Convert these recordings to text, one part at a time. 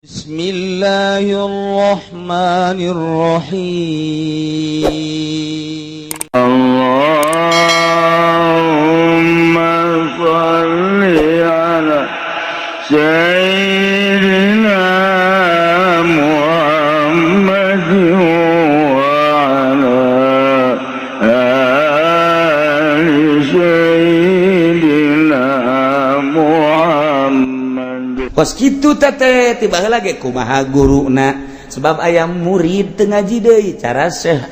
Bismillahirrahmanirrahim. Allahumma salli ala Sayyidina Muhammad wa ala ali Sayyidina Muhammad. Kos kitu teh tiba lagi kumaha guruna, sebab aya murid teu ngaji deui cara Syekh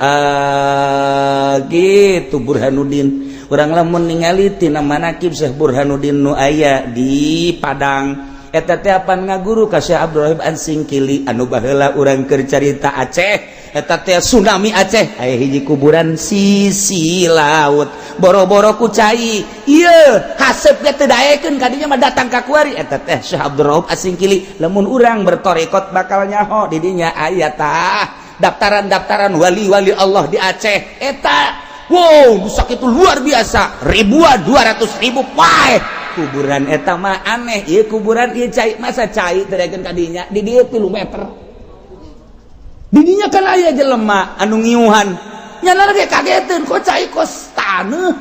gitu Burhanuddin. Urang lamun ningali tina manakib Syekh Burhanuddin nu aya di Padang, eta teh apan ngaguru ka Syekh Abdurrahim An-Singkili anu baheula urang keur carita Aceh. Eta teh tsunami Aceh, aya hiji kuburan sisi laut, boro-boro ku cai ieu haseup ge teu daekeun kadinya mah datang ka kuari. Eta teh Syekh Abdurrahim As-Singkili. Lamun urang bertorekot bakal nyaho di dinya aya tah daftaran-daftaran wali-wali Allah di Aceh eta. Wow, itu luar biasa, ribuan, 200.000 paeh kuburan eta mah. Aneh ieu kuburan ieu, cai masa cai teu daekeun kadinya. Di dieu 3 meter di dinya kan aya jelema anu ngiuhan nyana ge kageteun, kok cai kos taneuh,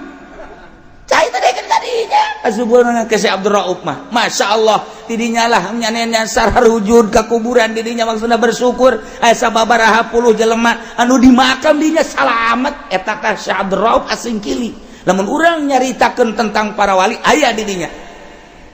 cai teu daekeun kadinya. Asubuhna ke Syekh Abdul Rauf mah, Masya Allah, tidinya lah nyanenya sararujud ka kuburan didinya, maksudna bersyukur aya sababaraha puluh jelema anu di makam dinya salamet. Eta teh Syekh Abdul Rauf As-Singkili. Lamun urang nyaritakeun tentang para wali, aya di dinya.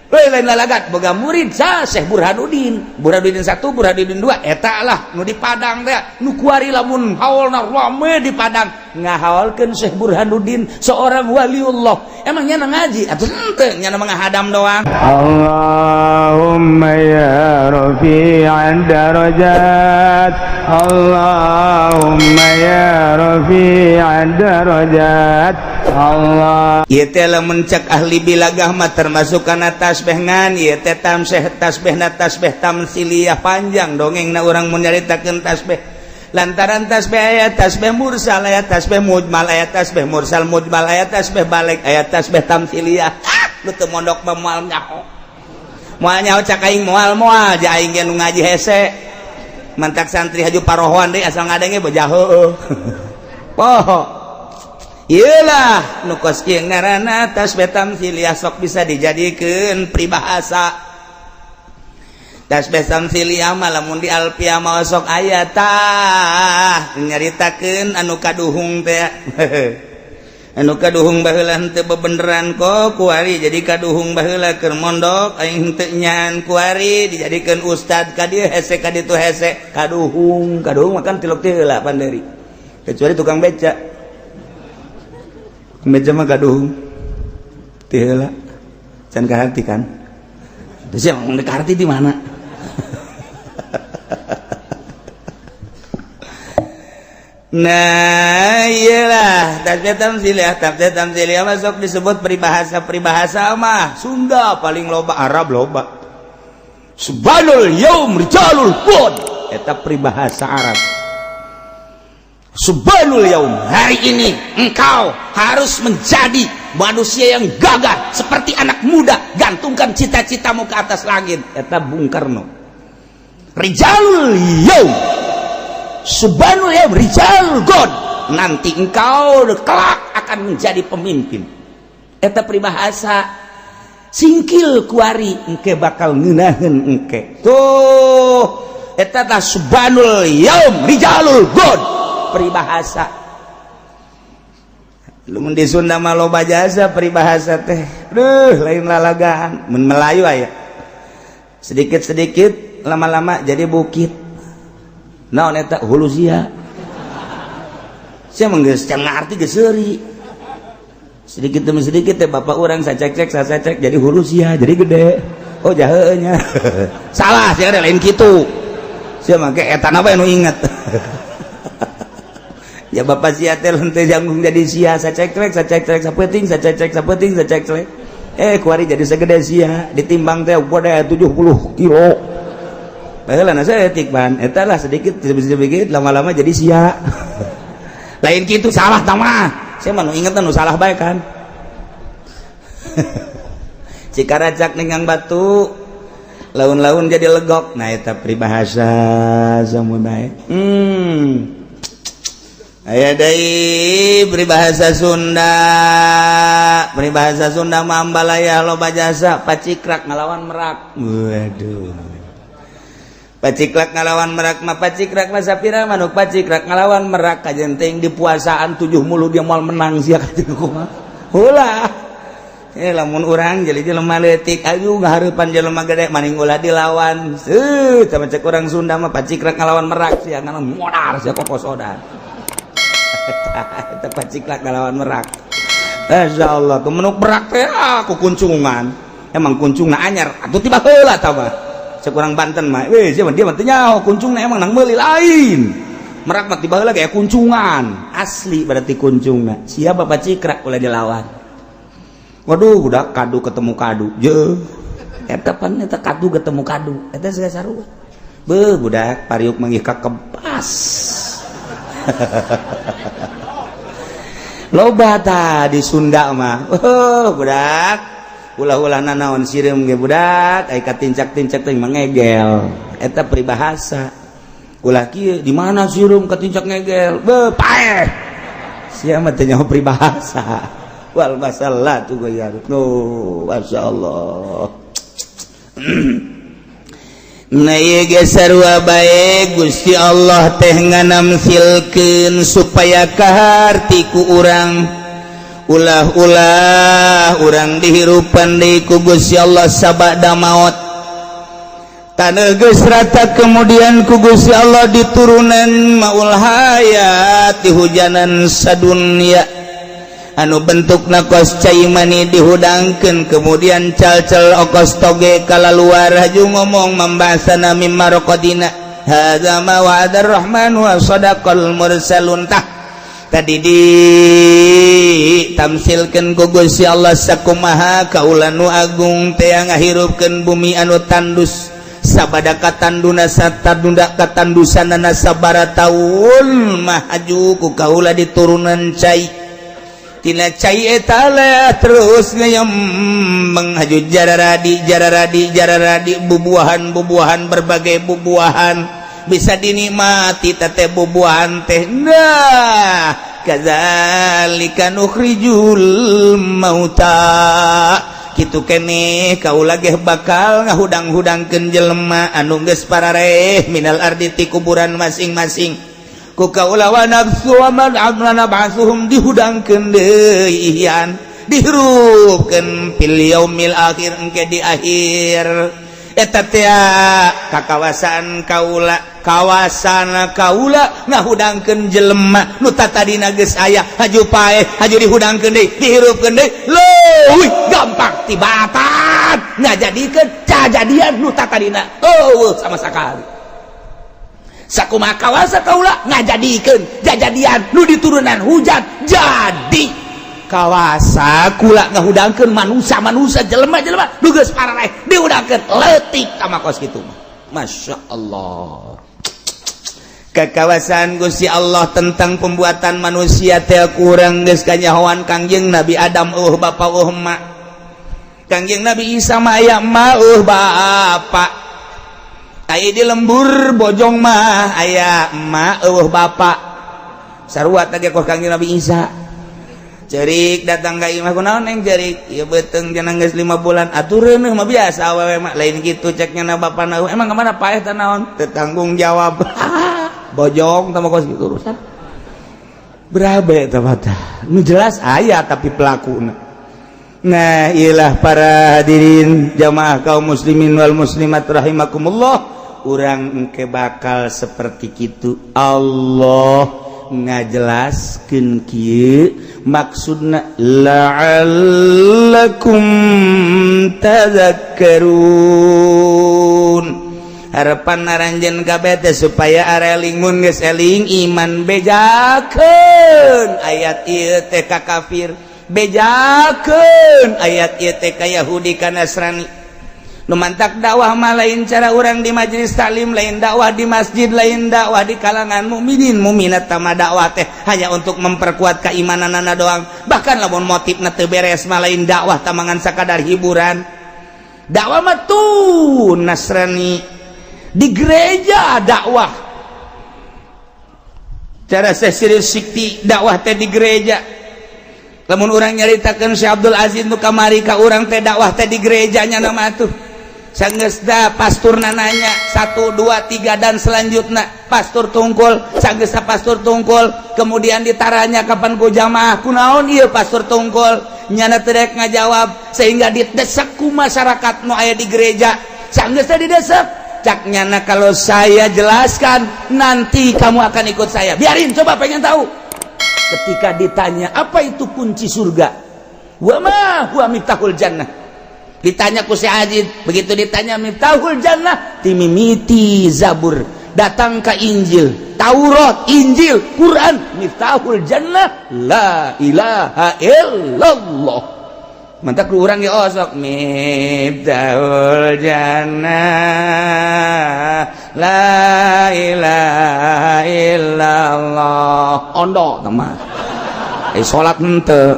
Lain lain lalagat boga murid sa Syekh Burhanuddin, Burhanuddin 1, Burhanuddin 2. Eta lah nu di Padang teh, nu kuari lamun haolna rame di Padang ngahaolkeun Syekh Burhanuddin, seorang waliullah. Emang nyana ngaji atuh henteu, nyana mah ngahadam doang. Allahumma ya rafi'ad darajat, Allahumma ya rafi'ad darajat, Allah. Ieu teh lamun cek ahli bilagah mah termasuk kana tasbih, ngan ieu teh tamseh tasbihna tasbih tamsiliyah. Panjang dongengna urang mun nyaritakeun tasbih, lantaran tasbih aya tasbih mursal, aya tasbih mujmal, aya tasbih mursal mujmal, aya tasbih balik, aya tasbih tamsiliyah. Ah, nu teu mondok mah moal nyaho, moal nyaho. Cak aing moal moal ja aing ge nu ngaji hese, mantak santri haju parohoan deui, asal ngadenge boja heueuh poho. Iyalah nu kos kieu ngaranna tasbih tamsiliyah, sok bisa dijadikeun peribahasa. Tasbih tamsiliyah mah lamun di alfiah mah sok aya tah nyaritakeun anu kaduhung teh, anu kaduhung baheula henteu bebeneran kok kuari jadi kaduhung. Baheula keur mondok aing henteu nyan, kuari dijadikeun ustad, ka dieu hese, ka ditu hese, kaduhung. Kaduhung makan tilok teh heula panderi, kecuali tukang beca. Beca mah kaduhung ti heula can kaharti kan. Terus yang kaharti di mana? Nah, iyalah tasbih tamsiliyah. Tasbih tamsiliyah masuk disebut peribahasa. Peribahasa mah Sunda paling loba, Arab loba. Subhanul yaum rijalul qud, eta peribahasa Arab. Subhanul yaum, hari ini engkau harus menjadi manusia yang gagah seperti anak muda, gantungkan cita-citamu ke atas langit, eta Bung Karno. Rijalul yaum, subhanul yaum rijal god, nanti engkau kelak akan menjadi pemimpin, eta peribahasa Singkil. Kuari engke bakal ngeunaheun engke tuh, eta tah subhanul yaum rijalul god, peribahasa. Lamun di Sunda mah loba jasa peribahasa teh, duh, lain lalagaan. Mun Melayu aya sedikit-sedikit lama-lama jadi bukit. Naon eta? Hulu sia. Sia mah geus can ngarti geus seuri. Sedikit demi sedikit teh bapak urang sacek-cek sacek jadi hulu sia, jadi gede. Oh, jaheuna nya. Salah sia, ada lain kitu. Sia mah ke eta apa nu inget. Ya bapak sia teh henteu janggung jadi sia, sacek-cek sacek-cek sapeting sacek-cek sapeting sacek-cek. Eh, kuari jadi segede sia, ditimbang teh gede 70 kilo. Baheula na saeutik ban, eta lah sedikit sedikit lama-lama jadi sia. Lain kitu, salah tah mah. Saya mah nu inget nu salah bae kan. Cikaracak ningang batu. Laun-laun jadi legok. Nah, eta peribahasa samu bae. Aya deui peribahasa Sunda. Peribahasa Sunda mah ambalaya loba jasa, pacikrak ngalawan merak. Waduh. Pacikrak ngalawan merak mah, pacikrak mah sapira manuk pacikrak ngalawan merak, kajen teuing di puasaan tujuh mulu dia moal menang sia kajen kumaha. Ulah. Eh, lamun urang jadi jelema leutik ayu ngahareupan jelema gede maning ulah dilawan. Seuh, sama cek urang Sunda mah pacikrak ngalawan merak sia ngalawan modar sia kokosodar. Eta paciklak ngalawan merak. Masya Allah, kemenuk merak teh aku kuncungan. Emang kuncungna anyar atuh tiba heula tah mah. Cek urang Banten mah, weh sia dia mah teu nyaho kuncungna emang nang meuli lain. Merak mah tiba heula gaya kuncungan. Asli berarti kuncungna. Siapa pacikrak ulah dilawan. Waduh, udah kadu ketemu kadu. Je. Eta pan eta kadu ketemu kadu. Eta segala sarua. Beuh, budak pariuk manggih ka kebas. Loba ta di Sunda mah. Oh, budak. Ulah-ulah nanaon sireum ge budak, ai katincak-tincak teh mangegel. Eta peribahasa. Ulah kieu di mana sireum katincak ngegel? Beuh, paeh. Sia mah teu nyaho peribahasa. Wal masalah tuh ya. No, masya Allah. Nah, ieu ge sarua bae Gusti Allah teh nganamsilkeun supaya kaharti ku urang, ulah-ulah urang dihirupan deui ku Gusti Allah sabada maot. Taneuh geus rata, kemudian ku Gusti Allah diturunan maul hayat, dihujanan sadunya anu bentuk kos cai mani dihudangkeun, kemudian cal-cal okos toge kalaluar haju ngomong membasana mimma raqadina hadza ma wa'adar rahman wa sadaqal mursalun. Tah, tadi di tamsilkeun ku Gusti Allah sakumaha kaula nu agung teh ngahirupkeun bumi anu tandus sabada katanduna satadunda katandusanana sabara taun mah haju ku kaula diturunan cai. Tina cai eta terus ngayem menghaju jararadi jararadi jararadi bubuahan bubuahan berbagai bubuahan bisa dinikmati teh bubuahan teh. Nah, kadzalika nukhrijul mauta, kitu keneh kaula ge bakal ngahudang-hudangkeun jelema anu geus parareh minal ardi ti kuburan masing-masing ku kaula wa nafsu wa man amlana ba'suhum, dihudangkeun deui ihyan, dihirupkeun fil yaumil akhir, engke di akhir. Eta teh ka kawasan kaula, kawasan kaula ngahudangkeun jelema nu tatadina geus aya haju paeh, haju dihudangkeun deui, dihirupkeun deui, leuwih gampang tibatan ngajadikeun cajadian nu tatadina eueuh sama sakali. Sakumaha kawasa kaula ngajadikeun jajadian nu diturunan hujan jadi kawasa kula ngahudangkeun manusia-manusia, jelema-jelema nu geus parareh dihudangkeun leutik tama kos kitu mah. Masya Allah, kekawasan Gusti Allah tentang pembuatan manusia teh kurang geus kanyahoan. Kangjeng Nabi Adam eueuh bapa eueuh emak, Kangjeng Nabi Isa mah aya emak eueuh bapa. Aya di lembur Bojong mah aya emak eueuh bapa sarua tadi kos Kangjeng Nabi Isa. Cerik datang ka imah, "Kunaon, Neng, cerik?" "Ieu beuteung cenah geus 5 bulan." "Atuh reuneuh mah biasa awewe mah." "Lain kitu ceknya na bapana." "Emang kemana paeh teh naon?" "Teu tanggung jawab." Bojong tah mah kos kitu urusan berabe tah mah. Nu jelas aya tapi pelakuna. Nah, iyalah para hadirin jamaah kaum muslimin wal muslimat rahimakumullah, urang engke bakal seperti kitu. Allah ngajelaskeun kieu maksudna la'allakum tadhakkarun, harapan aranjeun kabeh teh supaya areling mun geus eling iman. Bejakeun ayat ieu teh ka kafir, bejakeun ayat ieu teh ka Yahudi, ka Nasrani. Nu mantak dakwah mah lain cara urang di majelis taklim, lain dakwah di masjid, lain dakwah di kalangan mukminin mukminat. Tama dakwah teh hanya untuk memperkuat keimananana doang. Bahkan lamun motifna teu beres mah lain dakwah, tamangan sakadar hiburan. Dakwah mah tuh Nasrani di gereja dakwah. Cara saya sikti dakwah teh di gereja. Lamun urang nyaritakeun Syekh Abdul Aziz nu kamari ka urang teh, dakwah teh di gerejanya nama tuh. Sanggeus da pastur nanya 1 2 3 dan selanjutnya pastur tungkul. Sanggeus pastur tungkul, kemudian ditaranya kapan ku jamaah, kunaon ieu pastur tungkul? Nyana teu rek ngajawab, sehingga didesak ku masyarakat nu aya di gereja. Sanggeus teh didesak, cak nyana, "Kalau saya jelaskan, nanti kamu akan ikut saya. Biarin, coba pengen tahu." Ketika ditanya apa itu kunci surga, wa ma huwa miftahul jannah, ditanya ku si Aziz, begitu ditanya miftahul jannah, timimiti Zabur datang ke Injil, Taurat, Injil, Quran, miftahul jannah la ilaha illallah. Mantap ku urang ge osok miftahul jannah la ilaha illallah. Ondo mah eh salat henteu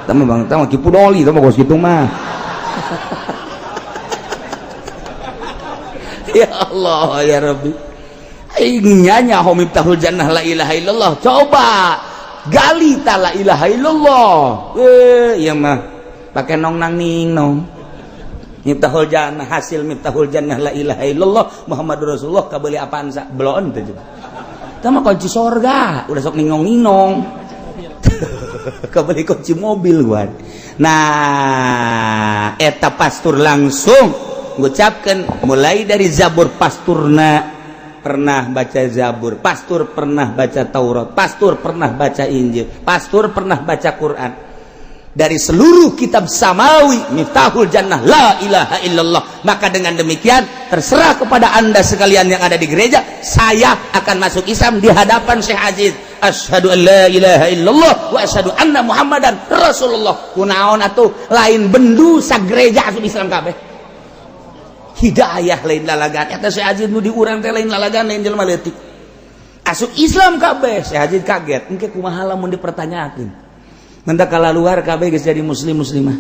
tah mah, Bang. Tah mah kipu doli, tah mah kos kitu mah. Ya Allah, ya Rabbi. Aing nyaho miftahul jannah la ilaha illallah. Coba gali ta la ilaha illallah. Eh, ieu mah pakai nong nang ning nong. Miftahul jannah, hasil miftahul jannah la ilaha illallah Muhammadur Rasulullah, kabeuli Avanza belon teh juga. Tah mah kunci sorga, udah sok ningong ninong. Kabeli kunci mobil gua. Nah, eta pastur langsung ngucapkan mulai dari Zabur. Pasturna pernah baca Zabur, pastur pernah baca Taurat, pastur pernah baca Injil, pastur pernah baca Quran. Dari seluruh kitab samawi, miftahul jannah la ilaha illallah. Maka dengan demikian, terserah kepada Anda sekalian yang ada di gereja, saya akan masuk Islam di hadapan Syekh Aziz. Asyhadu an la ilaha illallah wa asyhadu anna Muhammadan Rasulullah. Kunaon atuh lain bendu sa gereja asup Islam kabeh? Hidayah lain lalagan eta. Syekh Aziz nu diurang teh lain lalagan, lain jelema leutik. Asup Islam kabeh. Syekh Aziz kaget, engke kumaha lamun dipertanyakeun? Mentak kala luar kabeh geus jadi muslim muslimah.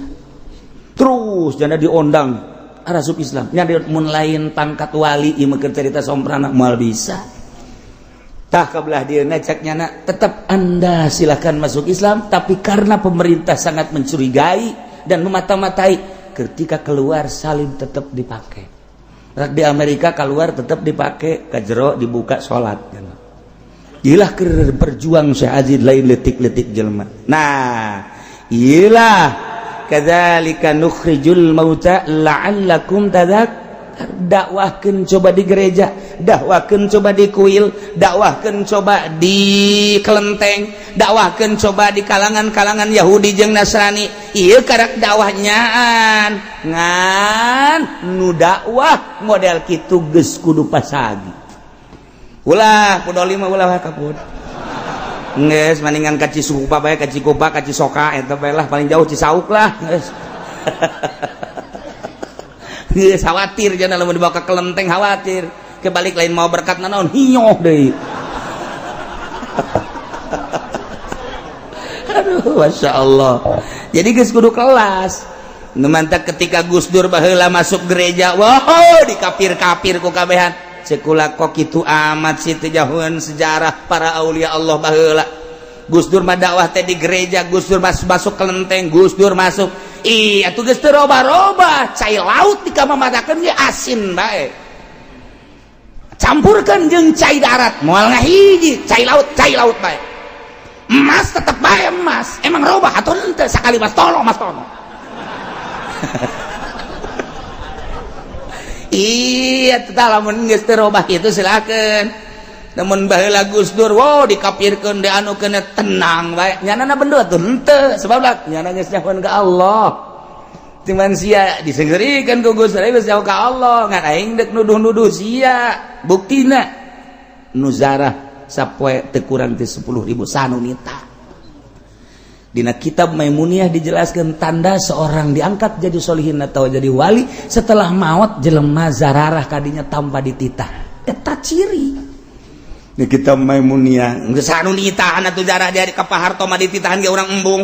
Terus janda diondang asup Islam. Nya mun lain pangkat wali ieu mah, cerita somprana moal bisa. Tah, kabelah dia cak nyana, tetap Anda silahkan masuk Islam, tapi karena pemerintah sangat mencurigai dan memata-matai, ketika keluar salib tetap dipakai. Rak di Amerika keluar tetap dipakai, ke jero dibuka sholat. Ilah keur berjuang Syekh Aziz lain letik-letik jelema. Nah, ilah kadzalika nukhrijul mauta la'allakum tadzak. Dakwahkeun coba di gereja, dakwahkeun coba di kuil, dakwahkeun coba di kelenteng, dakwahkeun coba di kalangan-kalangan Yahudi jeung Nasrani. Ieu karak dakwahnyaan ngan nu dakwah model kitu geus kudu pasagi. Ulah pudoli mah, ulah kaput. Geus mendingan ka Cisukupa bae, ka Cikupa, ka Cisoka eta bae lah, paling jauh Cisauk lah geus. Geus khawatir jangan lamun dibawa ke kelenteng, khawatir kebalik, lain mau berkat nanaon, hinyoh deui. Aduh, masya Allah. Jadi geus kudu kelas. Nu mantak ketika Gus Dur baheula masuk gereja, wow, dikapir-kapir ku kabehan. Sekula kok kitu amat sih, teu jauhan sejarah para aulia Allah baheula. Gus Dur mah dakwah teh di gereja, Gus Dur masuk masuk kelenteng, Gus Dur masuk. Ih, atuh geus teu roba-roba, cai laut dikamamatakeun ge asin bae. Campurkeun jeung cai darat, moal ngahiji, cai laut bae. Emas tetep bae emas, emang robah atau henteu sakali mas tolong mas tono. Iya, tetap lamun geus teu robah kitu silakeun. Namun baheula Gus Dur, wow, dikapirkeun, dianukeun, tenang bae. Nyanana bendo atuh henteu, sebab lah nyana geus nyahoan ka Allah. Cuman sia diseunggeurikeun ku Gus Dur geus nyaho ka Allah, ngan aing deuk nuduh-nuduh sia. Buktina nu zarah sapoe teu kurang ti 10.000 sanunita. Dina kitab Maimuniyah dijelaskan tanda seorang diangkat jadi solihin atau jadi wali, setelah maut jelema zararah kadinya tanpa dititah. Eta ciri. Di kitab Maimuniyah geus sanunitahan atuh jarah dari ka Pak Harto mah dititahan ge urang embung.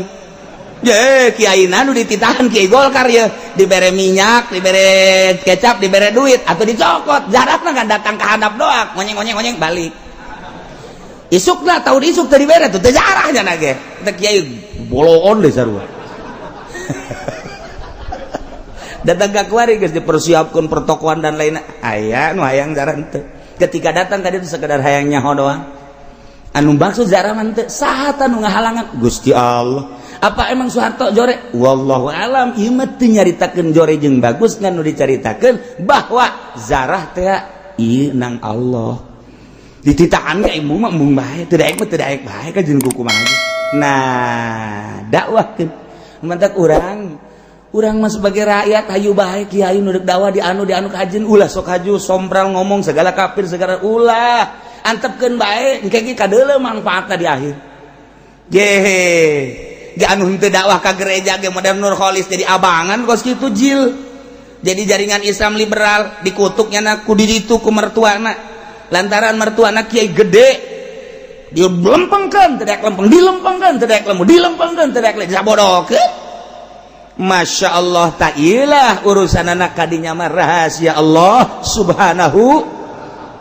Ye, kiai nu dititahan kiai Golkar ya, dibere minyak, dibere kecap, dibere duit atau dicokot. Jarakna kan datang ke hadap doang, ngonyeng ngonyeng ngonyeng balik. Isukna tahun isuk tadi bere tuh teu jarahnya nage. Teh kiai boloon deh sarua. Datang ke kuari geus dipersiapkeun pertokoan dan lainnya. Aya nu hayang jarah henteu. Ketika datang ka ditu sekedar hayang nyaho doang. Anu maksud jarah mah henteu, saha nu ngahalangan? Gusti Allah. Apa emang Soeharto jore? Wallahu alam, ieu mah teu nyaritakeun jore jeung bagus, ngan nu dicaritakeun bahwa zarah teh ieu nang Allah. Dititahan ka ibu mah embung bae, teu daek mah teu daek bae ka jeung kumaha. Nah, dakwahkeun. Mantak urang mah sebagai rakyat hayu bae kiai nu deuk dakwah di anu kajeun ulah sok haju sombral ngomong segala kafir segala ulah. Antepkeun bae engke ge kadeuleu mangfaatna di akhir. Gehe. Anu henteu dakwah ka gereja ge modern Nur Kholis jadi abangan kos kitu jil. Jadi jaringan Islam liberal dikutuknya na ku ditu ku mertuana. Lantaran mertuana kiai gede dilempengkeun teu daek lempeng, dilempengkeun teu daek lempeng, dilempengkeun teu daek lempeng, sabodokeun. Masya Allah, tak ilah urusan anak kadinya mah rahasia Allah Subhanahu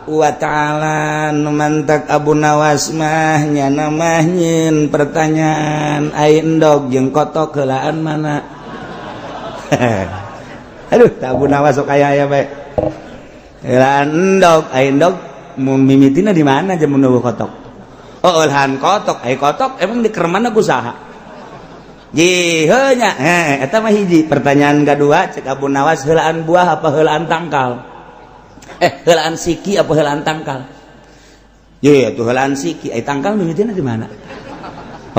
wa ta'ala. Mantak Abu Nawas mah nyana mah nyeun pertanyaan ai endog jeung kotok heulaan mana. Aduh, Abu Nawas sok aya aya bae. Heulaan endog, ai endog mimitina di mana jeung mun kotok? Oh, heulaan kotok, ai kotok emang di kermana ku saha? Jiheuh nya, heh, eta mah hiji. Pertanyaan kedua cek Abu Nawas, heulaan buah apa heulaan tangkal? Heulaan siki apa heulaan tangkal? Ye, tuh heulaan siki, ai tangkal mimitina di mana?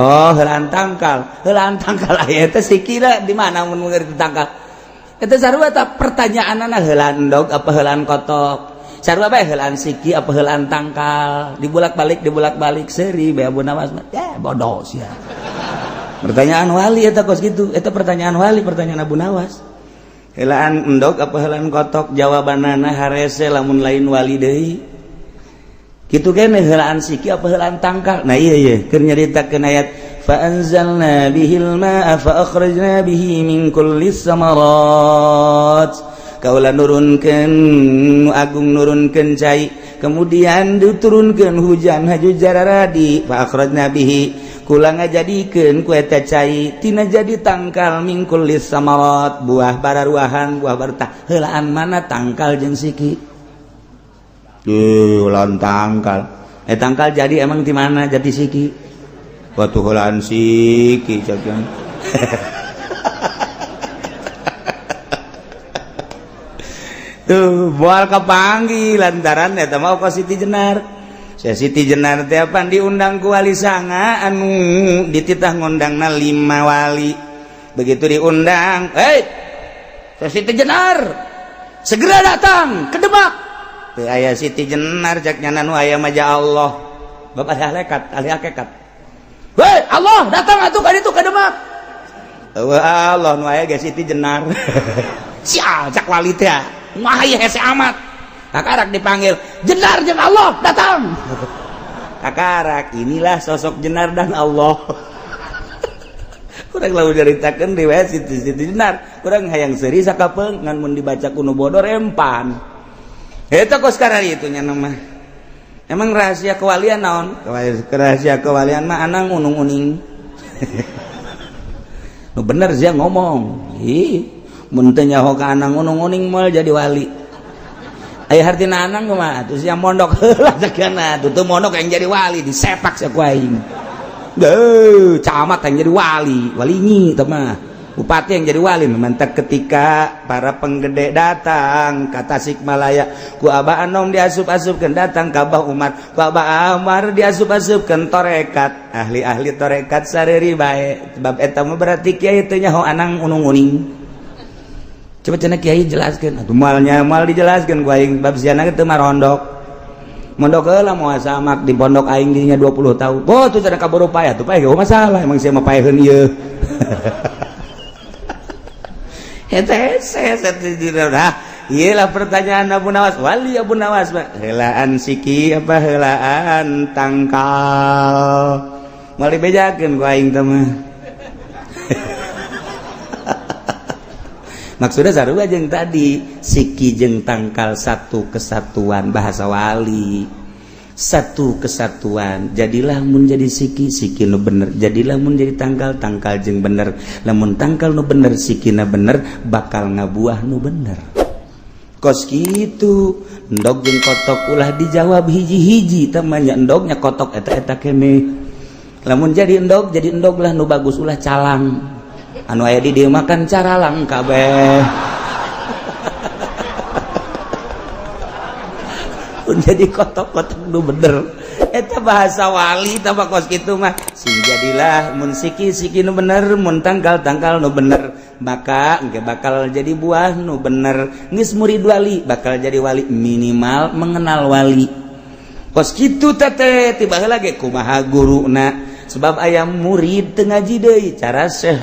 Oh, heulaan tangkal. Heulaan tangkal aya teh sikina di mana mun ngerti tangkal? Eta sarua ta pertanyaanana, heulaan endog apa heulaan kotok? Sarua bae heulaan siki apa heulaan tangkal? Dibulak-balik dibulak-balik seuri bae Abu Nawas mah. Ya bodoh sia. Pertanyaan wali eta kos kitu, eta pertanyaan wali, pertanyaan Abu Nawas. Heulaan endog apa heulaan kotok, jawabanana harese lamun lain wali deui. Kitu kene heulaan siki apa heulaan tangkal. Nah iya iya, keur nyaritakeun ayat fa anzalna bihil ma'a fa akhrajna bihi min kulli samarat. Kaula nurunkeun nu agung nurunkeun cai, kemudian diturunkeun hujan haju jararadi, fa akhrajna bihi kula ngajadikeun ku eta cai tina jadi tangkal min kulli samarat, buah bararuahan, buah bartah. Heulaan mana tangkal jeung siki? Heulaan tangkal. Tangkal jadi emang di mana jadi siki? Waktu heulaan siki cagan. Tuh moal kapanggih lantaran eta mah ka Siti Jenar. Saya Siti Jenar teh apan diundang ku wali sanga anu dititah ngundangna 5 wali. Begitu diundang, "Hei, saya Siti Jenar, segera datang ke Demak." Teu aya Siti Jenar cak nyana nu aya mah ja Allah. Bapak ahli hakikat, ahli hakikat. "Hei, Allah datang atuh ka ditu ka Demak." Eueuh Allah nu aya ge Siti Jenar. Sial cak wali teh. Mah ieu hese amat. Kakarak dipanggil, "Jenar jeung Allah datang." Kakarak inilah sosok Jenar dan Allah. Kurang lalu nyaritakeun riwayat Siti Siti Jenar. Kurang hayang seuri sakapeung ngan mun dibaca ku nu bodor empan. Eta kos karari itu nya mah. Emang rahasia kewalian naon? Rahasia kewalian mah anang unung-uning. Nu bener sia ngomong. Ih, mun teu nyaho ka anang unung-uning moal jadi wali. Aya hartina anang kumaha? Atuh sia mondok heula sakana, atuh teu mondok yang jadi wali disepak sia ku aing. Deuh, camat yang jadi wali, walinyi teh mah. Bupati yang jadi wali. Mantak ketika para penggede datang ke Tasikmalaya ku Abah Anom diasup-asupkeun, datang ka Abah Umar ku Abah Umar diasup-asupkeun torekat, ahli-ahli torekat sareuri bae sebab eta mah berarti kiai teh nyaho anang unung-uning. Coba cenah kiai jelaskeun atuh, moalnya moal dijelaskeun ku aing bab siana teu marondok. Mondok heula moal samak di pondok aing dinya 20 tahun. Oh tuh cenah kaburu payah tuh, payah masalah emang sia mah paeheun ieu. Iyalah pertanyaan Abu Nawas, wali Abu Nawas, heulaan siki apa heulaan tangkal? Moal dibejakeun ku aing teh mah. Maksudnya sarua jeung tadi, siki jeung tangkal satu kesatuan, bahasa wali satu kesatuan. Jadilah mun jadi siki, siki nu bener. Jadilah mun jadi tangkal, tangkal jeung bener. Lamun tangkal nu bener, sikina bener, bakal ngabuah nu bener. Kos gitu endog jeung kotok ulah dijawab hiji-hiji temannya, endognya kotok eta eta kene. Lamun jadi endog, jadi endog lah nu bagus, ulah calang. Anu aya di dieu makan caralang kabeh. Jadi kotok-kotok nu bener, eta bahasa wali tambah kos kitu mah. Sing jadilah mun siki, siki nu bener, mun tangkal, tangkal nu bener, maka engke bakal jadi buah nu bener. Geus murid wali bakal jadi wali, minimal mengenal wali kos kitu. Tete tiba lagi kumaha guruna, sebab aya murid teu ngaji deui cara Syekh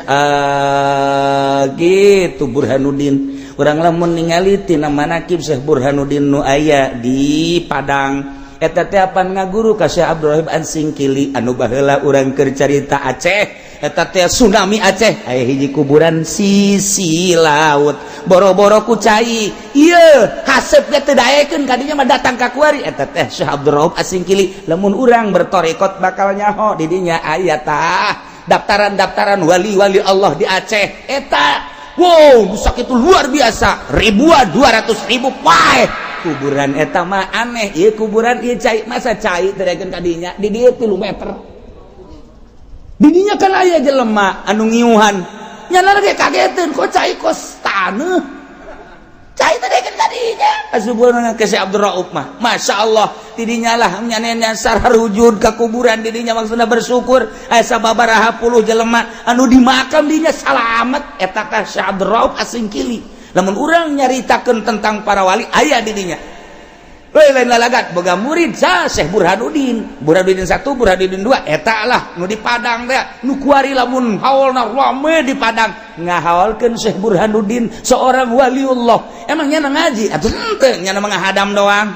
gitu Burhanuddin. Urang lamun ningali tina manakib Syekh Burhanuddin nu aya di Padang, eta teh apan ngaguru ka Syekh Abdurrahim An-Singkili anu baheula urang keur carita Aceh. Eta teh tsunami Aceh, aya hiji kuburan sisi laut, boro-boro ku cai ieu haseup ge teu daekeun kadinya mah datang ka kuari. Eta teh Syekh Abdurrahim As-Singkili. Lamun urang bertorekot bakal nyaho di dinya aya tah daftaran-daftaran wali-wali Allah di Aceh eta. Wow, rusak itu luar biasa, ribuan, 200.000 pae kuburan eta mah. Aneh ieu kuburan, ieu cai, masa cai teu daekeun kadinya? Di dieu 3 meter di dinya kan aya jelema anu ngiuhan nyana ge kageteun, kok cai kos taneuh, cai teu daekeun kadinya. Asubuhna ke si Abdul Rauf mah, Masya Allah, tidinya lah nyanenya sararujud ka kuburan didinya, maksudna bersyukur aya sababaraha puluh jelema anu di makam dinya salamet. Eta ka Syekh Abdul Rauf As-Singkili. Lamun urang nyaritakeun tentang para wali aya didinya. Lain lain lalagat boga murid sa Syekh Burhanuddin, Burhanuddin 1, Burhanuddin 2, eta lah nu di Padang teh, nu kuari lamun haolna rame di Padang ngahaolkeun Syekh Burhanuddin, seorang waliullah. Emang nyana ngaji atuh henteu, nyana mah ngahadam doang,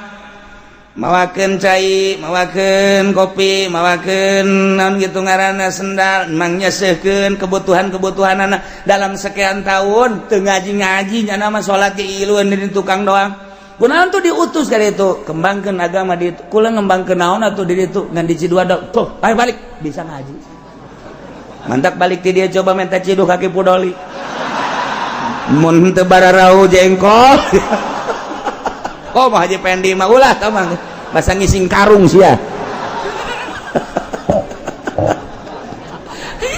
mawakeun cai, mawakeun kopi, mawakeun naon gitu ngaranna, sendal, emang nyesehkeun kebutuhan-kebutuhan anak dalam sekian tahun teu ngaji-ngaji. Nyana mah salat ge ilueun di tukang doang. Kunaon tuh diutus kali itu kembangkeun agama di itu, kula ngembangkeun naon atuh di ditu ngan di Ciduada tuh. Ayo balik bisa ngaji, mantap. Balik ti dia coba minta ciduh kaki pudoli mun teu bararau jengkol. Oh, mah Haji Pendi mah ulah tah mah, masa ngising karung sia.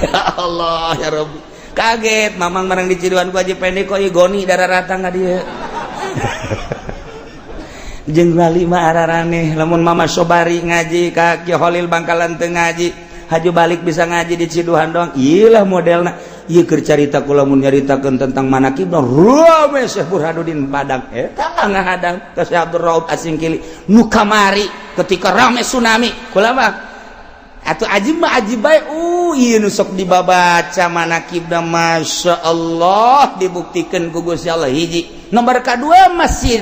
Ya Allah ya Rabbi, kaget mamang barang di Ciduhan ku Haji Pendi, kok ieu goni darah ratang ka dieu jeung wali mah araraneh. Lamun Mama Sobari ngaji ka Ki Holil Bangkalan teu ngaji, haju balik bisa ngaji di Ciduhan doang. Iyalah modelna ieu keur carita kula. Mun nyaritakeun tentang manakib rame Syekh Burhanuddin Padang, eta ngahadang ka Syekh Abdul Rauf As-Singkili nu kamari ketika rame tsunami. Kula mah atuh ajib mah ajib bae. Ieu nu sok dibabaca manakibna, Masya Allah, dibuktikeun ku Gusti Allah. Hiji nomor kadua, masjid,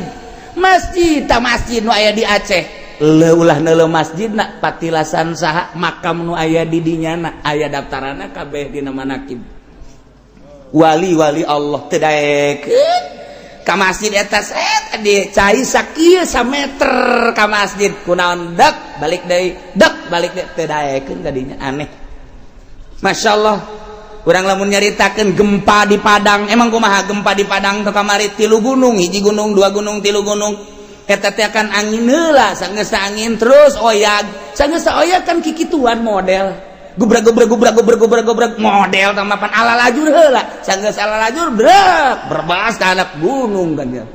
masjid ta masjid nu aya di Aceh. Leuh, ulah neuleuh masjid na, patilasan saha makam nu aya di dinya na, aya daftaranna kabeh dina manakib wali-wali Allah. Teu daekeun ka masjid eta, set di cai sakieu sameter ka masjid, kunaon dek balik deui, dek balik deui, teu daekeun ka dinya. Aneh, Masya Allah. Urang lamun nyaritakeun gempa di Padang, emang kumaha gempa di Padang teh kamari? Tilu gunung, hiji gunung, dua gunung, tilu gunung. Eta teh akan angin heula, sanggeus angin terus oyag, sanggeus oyag kan kikituan model gubrak gubrak gubrak gubrak gubrak gubrak model tamapan ala lajur heula, sanggeus ala lajur brek berbas ka handap gunung kan ya.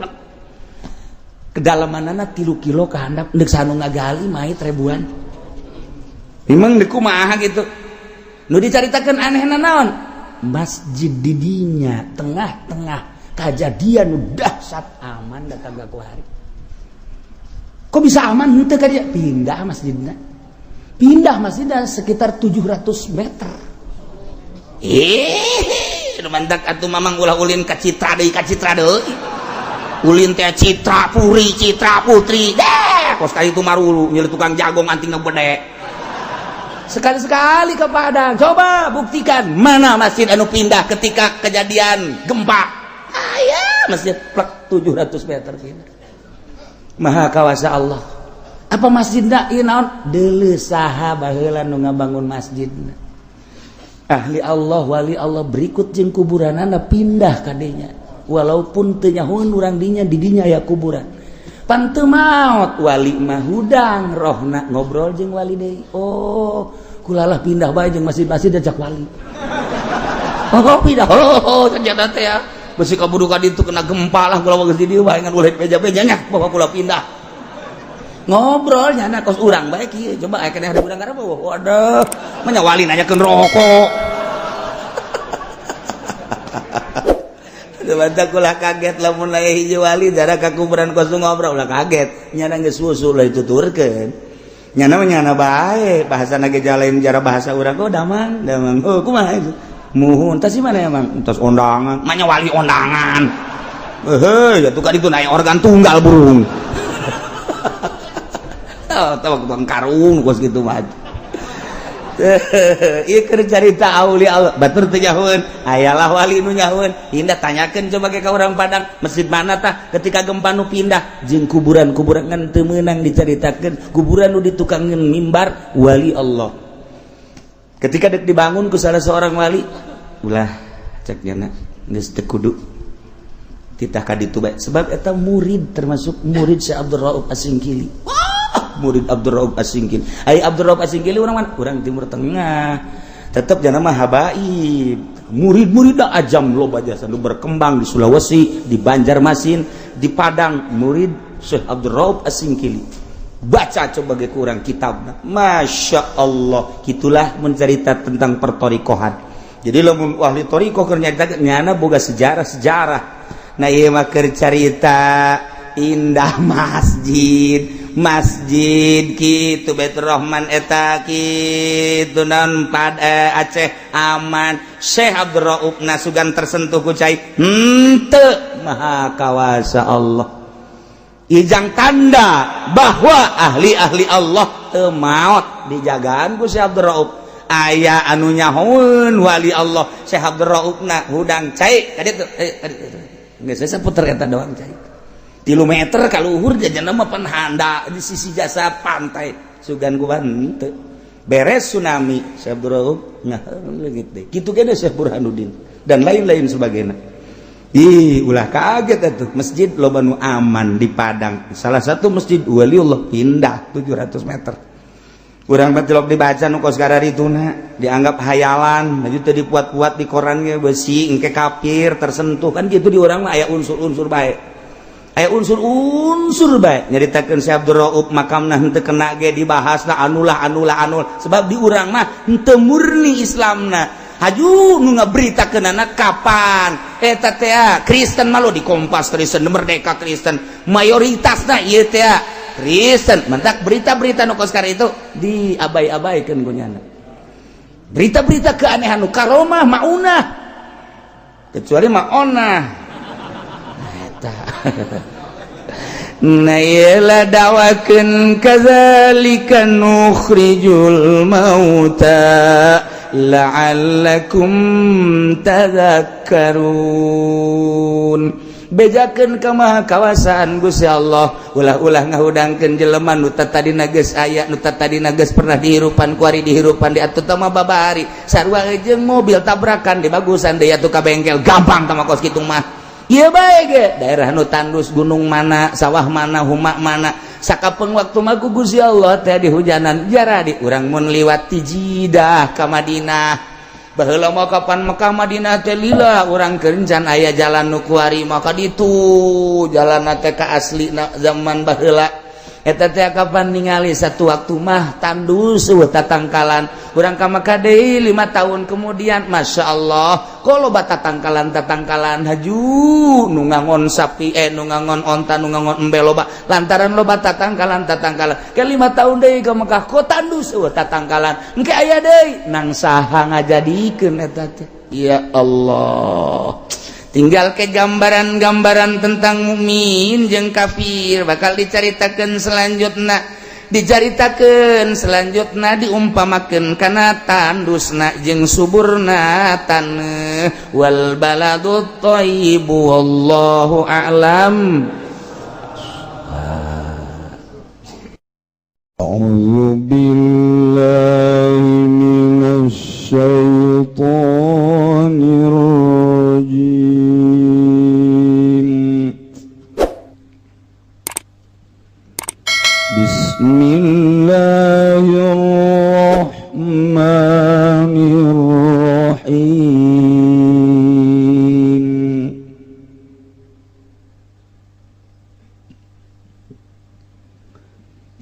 Kedalamanana 3 kilo ka handap, deuk sanu ngagali mayit ribuan. Emang deuk kumaha gitu nu dicaritakeun? Anehna naon? Masjid didinya tengah-tengah kejadian nu dahsyat aman datang ka kuari. Kok bisa aman henteu ka dia? Pindah masjidna, pindah masjidna sekitar 700 meter. Nu mantak atuh mamang ulah ulin ka Citra deui, ka Citra deui ulin teh, Citra Puri, Citra Putri deh, kos ka itu marulu nyeri tukang jagong antingna gede. Sekali-sekali ke Padang, coba buktikan mana masjid anu pindah ketika kejadian gempa. Aya masjid plek 700 meter pindah. Maha kawasa Allah. Apa masjidna ieu naon? Deuleu saha baheula nu ngabangun masjidna. Ahli Allah, wali Allah, berikut jeung kuburanana pindah kadenya. Walaupun teu nyahoeun urang dinya, di dinya aya kuburan. Pan teu maot wali mah, hudang rohna ngobrol jeung wali deui. Oh, kulalah pindah bae jeung masjid-masjid ajak wali. Oh, pindah. Oh, ternyata teh ya. Besi kaburu ka ditu kena gempa lah, kula geus di dieu bae ngan ulah beja-bejanya bawa kula pindah. Ngobrol nyana kos urang bae kieu, coba aya keneh ada urang karena waduh, mah wali nanyakeun rokok. Coba kula kaget lamun aya hiji wali darah ka kuburan kos ngobrol, ulah kaget. Nyana geus susu lah dituturkeun. Nyana mah nyana bae, bahasana ge lain jara bahasa urang, oh damang, damang. Oh, kumaha itu? Muhun, tas mana emang? Tas ondangan, manya wali ondangan. Heh, ya tuh kan itu naik organ tunggal burung. Oh, tahu bang karung kos gitu mah. Ieu keur carita aulia Allah, batur teu nyahoeun, ayalah wali nu nyahoeun. Indah tanyakeun coba ke ka urang Padang, masjid mana tah ketika gempa nu pindah jeung kuburan-kuburan ngan teu meunang dicaritakeun, kuburan nu ditukangeun mimbar wali Allah. Ketika dek dibangun ku salah seorang wali, ulah cek nyana geus teu kudu titah ka ditu bae, sebab eta murid, termasuk murid Syekh Abdul Rauf Asingkili. Wah, murid Abdul Rauf Asingkili. Ai Abdul Rauf Asingkili urang mana? Urang Timur Tengah. Tetep jangan mah habaib. Murid-murid dah ajam loba jasa nu berkembang di Sulawesi, di Banjarmasin, di Padang, murid Syekh Abdul Rauf Asingkili. Baca coba ge kurang kitabna. Masya Allah, gitulah mencerita tentang pertorikohan. Jadi lamun ahli torikoh keur nyarita nyana boga sejarah-sejarah. Nah, ieu mah keur carita indah masjid, masjid kitu Baitur Rahman eta kitu naon pad Aceh aman. Syekh Abdul Rauf nasugan tersentuh ku cai henteu, maha kawasa Allah. Ijang tanda bahwa ahli-ahli Allah teu maot dijagaan ku Syekh Abdul Rauf. Aya anu nyahoeun wali Allah Syekh Abdul Rauf na hudang cai ka ditu, ka ditu. Geus saya puter eta doang cai 3 meter ka luhur, jajan mah pan handa di sisi jasa pantai sugan ku henteu. Beres tsunami Syekh Abdul Rauf nah leungit deui kitu kene Syekh Burhanuddin dan lain-lain sebagainya. Ih, ulah kaget atuh. Masjid loba nu aman di Padang. Salah satu masjid waliullah pindah 700 meter. Urang mah tilok dibaca nu kos kararituna, dianggap hayalan, maju teu dipuat-puat di koran ge besi engke kafir tersentuh kan gitu. Di urang mah aya unsur-unsur bae. Aya unsur-unsur bae. Nyaritakeun Syekh Abdul Rauf makamna henteu kena ge dibahasna anulah anulah anul, sebab di urang mah henteu murni Islamna. Haju nu ngaberitakeunana kapan eta teh Kristen malu di Kompas Kristen, Merdeka Kristen, mayoritasna ieu teh Kristen. Mentak berita-berita nu kos itu diabai-abaikeun ku nyana, berita-berita keanehan nu karomah maunah kecuali maonah eta. Nah, iyalah dawakeun kadzalika nukhrijul mauta la'allakum tadhakkarun. Bejakeun ka maha kawasaan Gusti Allah, ulah-ulah ngahudangkeun jelema nu tadina geus aya, nu tadina geus pernah dihirupan kuari, dihirupan di atuh mah babari sarua jeung mobil tabrakan di bagusan deui atuh ka bengkel gampang tah mah kos kitu mah. Ieu bae ge daerah nu tandus, gunung mana, sawah mana, huma mana, sakapeng waktu mah ku Gusti Allah teh di hujanan jara di urang mun liwat ti Jidah ka Madinah. Baheula mah kapan Mekah Madinah teh lila urang kencan aya jalan nu kuari maka ditu jalan teh ka asli zaman baheula eta teh. Kapan ningali satu waktu mah tandus, eueuh tatangkalan. Urang ka Mekah deui 5 tahun kemudian, Masya Allah, kalau bata tatangkalan tatangkalan, haju nu ngangon sapi, nu ngangon onta, nu ngangon embe loba lantaran loba tatangkalan tatangkalan. Ke 5 tahun deui ke Mekah kok tandus, eueuh tatangkalan. Engke aya deui nang saha ngajadikeun eta teh? Ya Allah, tinggal ke gambaran-gambaran tentang mukmin jeung kafir bakal diceritakan selanjutnya. Dicaritakeun selanjutna, diumpamakeun kana tandusna jeung suburna taneuh. Wal baladut thayyibu, wallahu a'lam. أعوذ بالله من الشيطان الرجيم. بسم الله الرحمن الرحيم.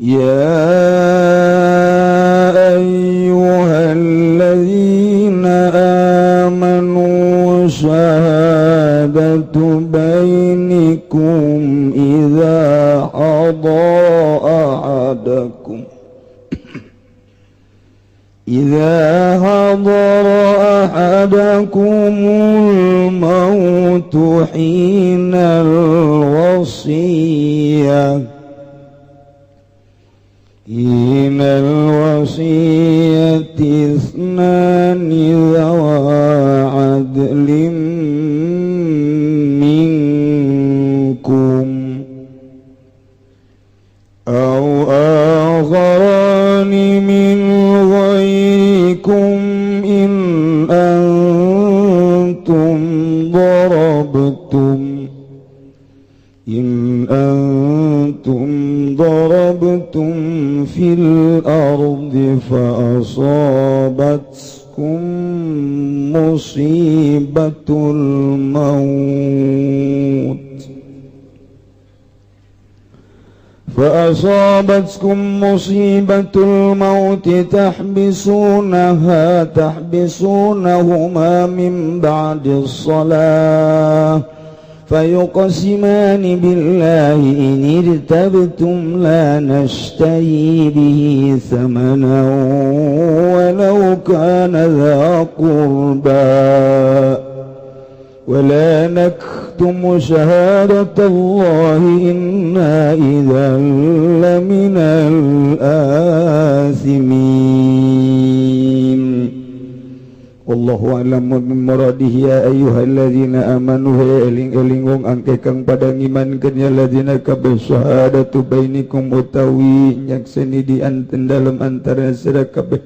يا أيها الذين آمنوا شهادة بينكم إذا حضر أحدكم الموت حين الوصية اثنان ذوا عدل منكم أو آخران من غيركم إن أنتم ضربتم في الأرض فأصابتكم مصيبة الموت تحبسونهما من بعد الصلاة فيقسمان بالله إن ارتبتم لا نشتري به ثمنا ولو كان ذا قربى ولا نكتم شهادة الله إنا إذا لمن الآثمين. والله أعلم بمراده. يا أيها الذين آمنوا, hey eling-eling wong angke kang pada ngimankeun, ya ladina kabeh, شهادة بينكم utawi nyakseni di anten dalem antara sira kabeh,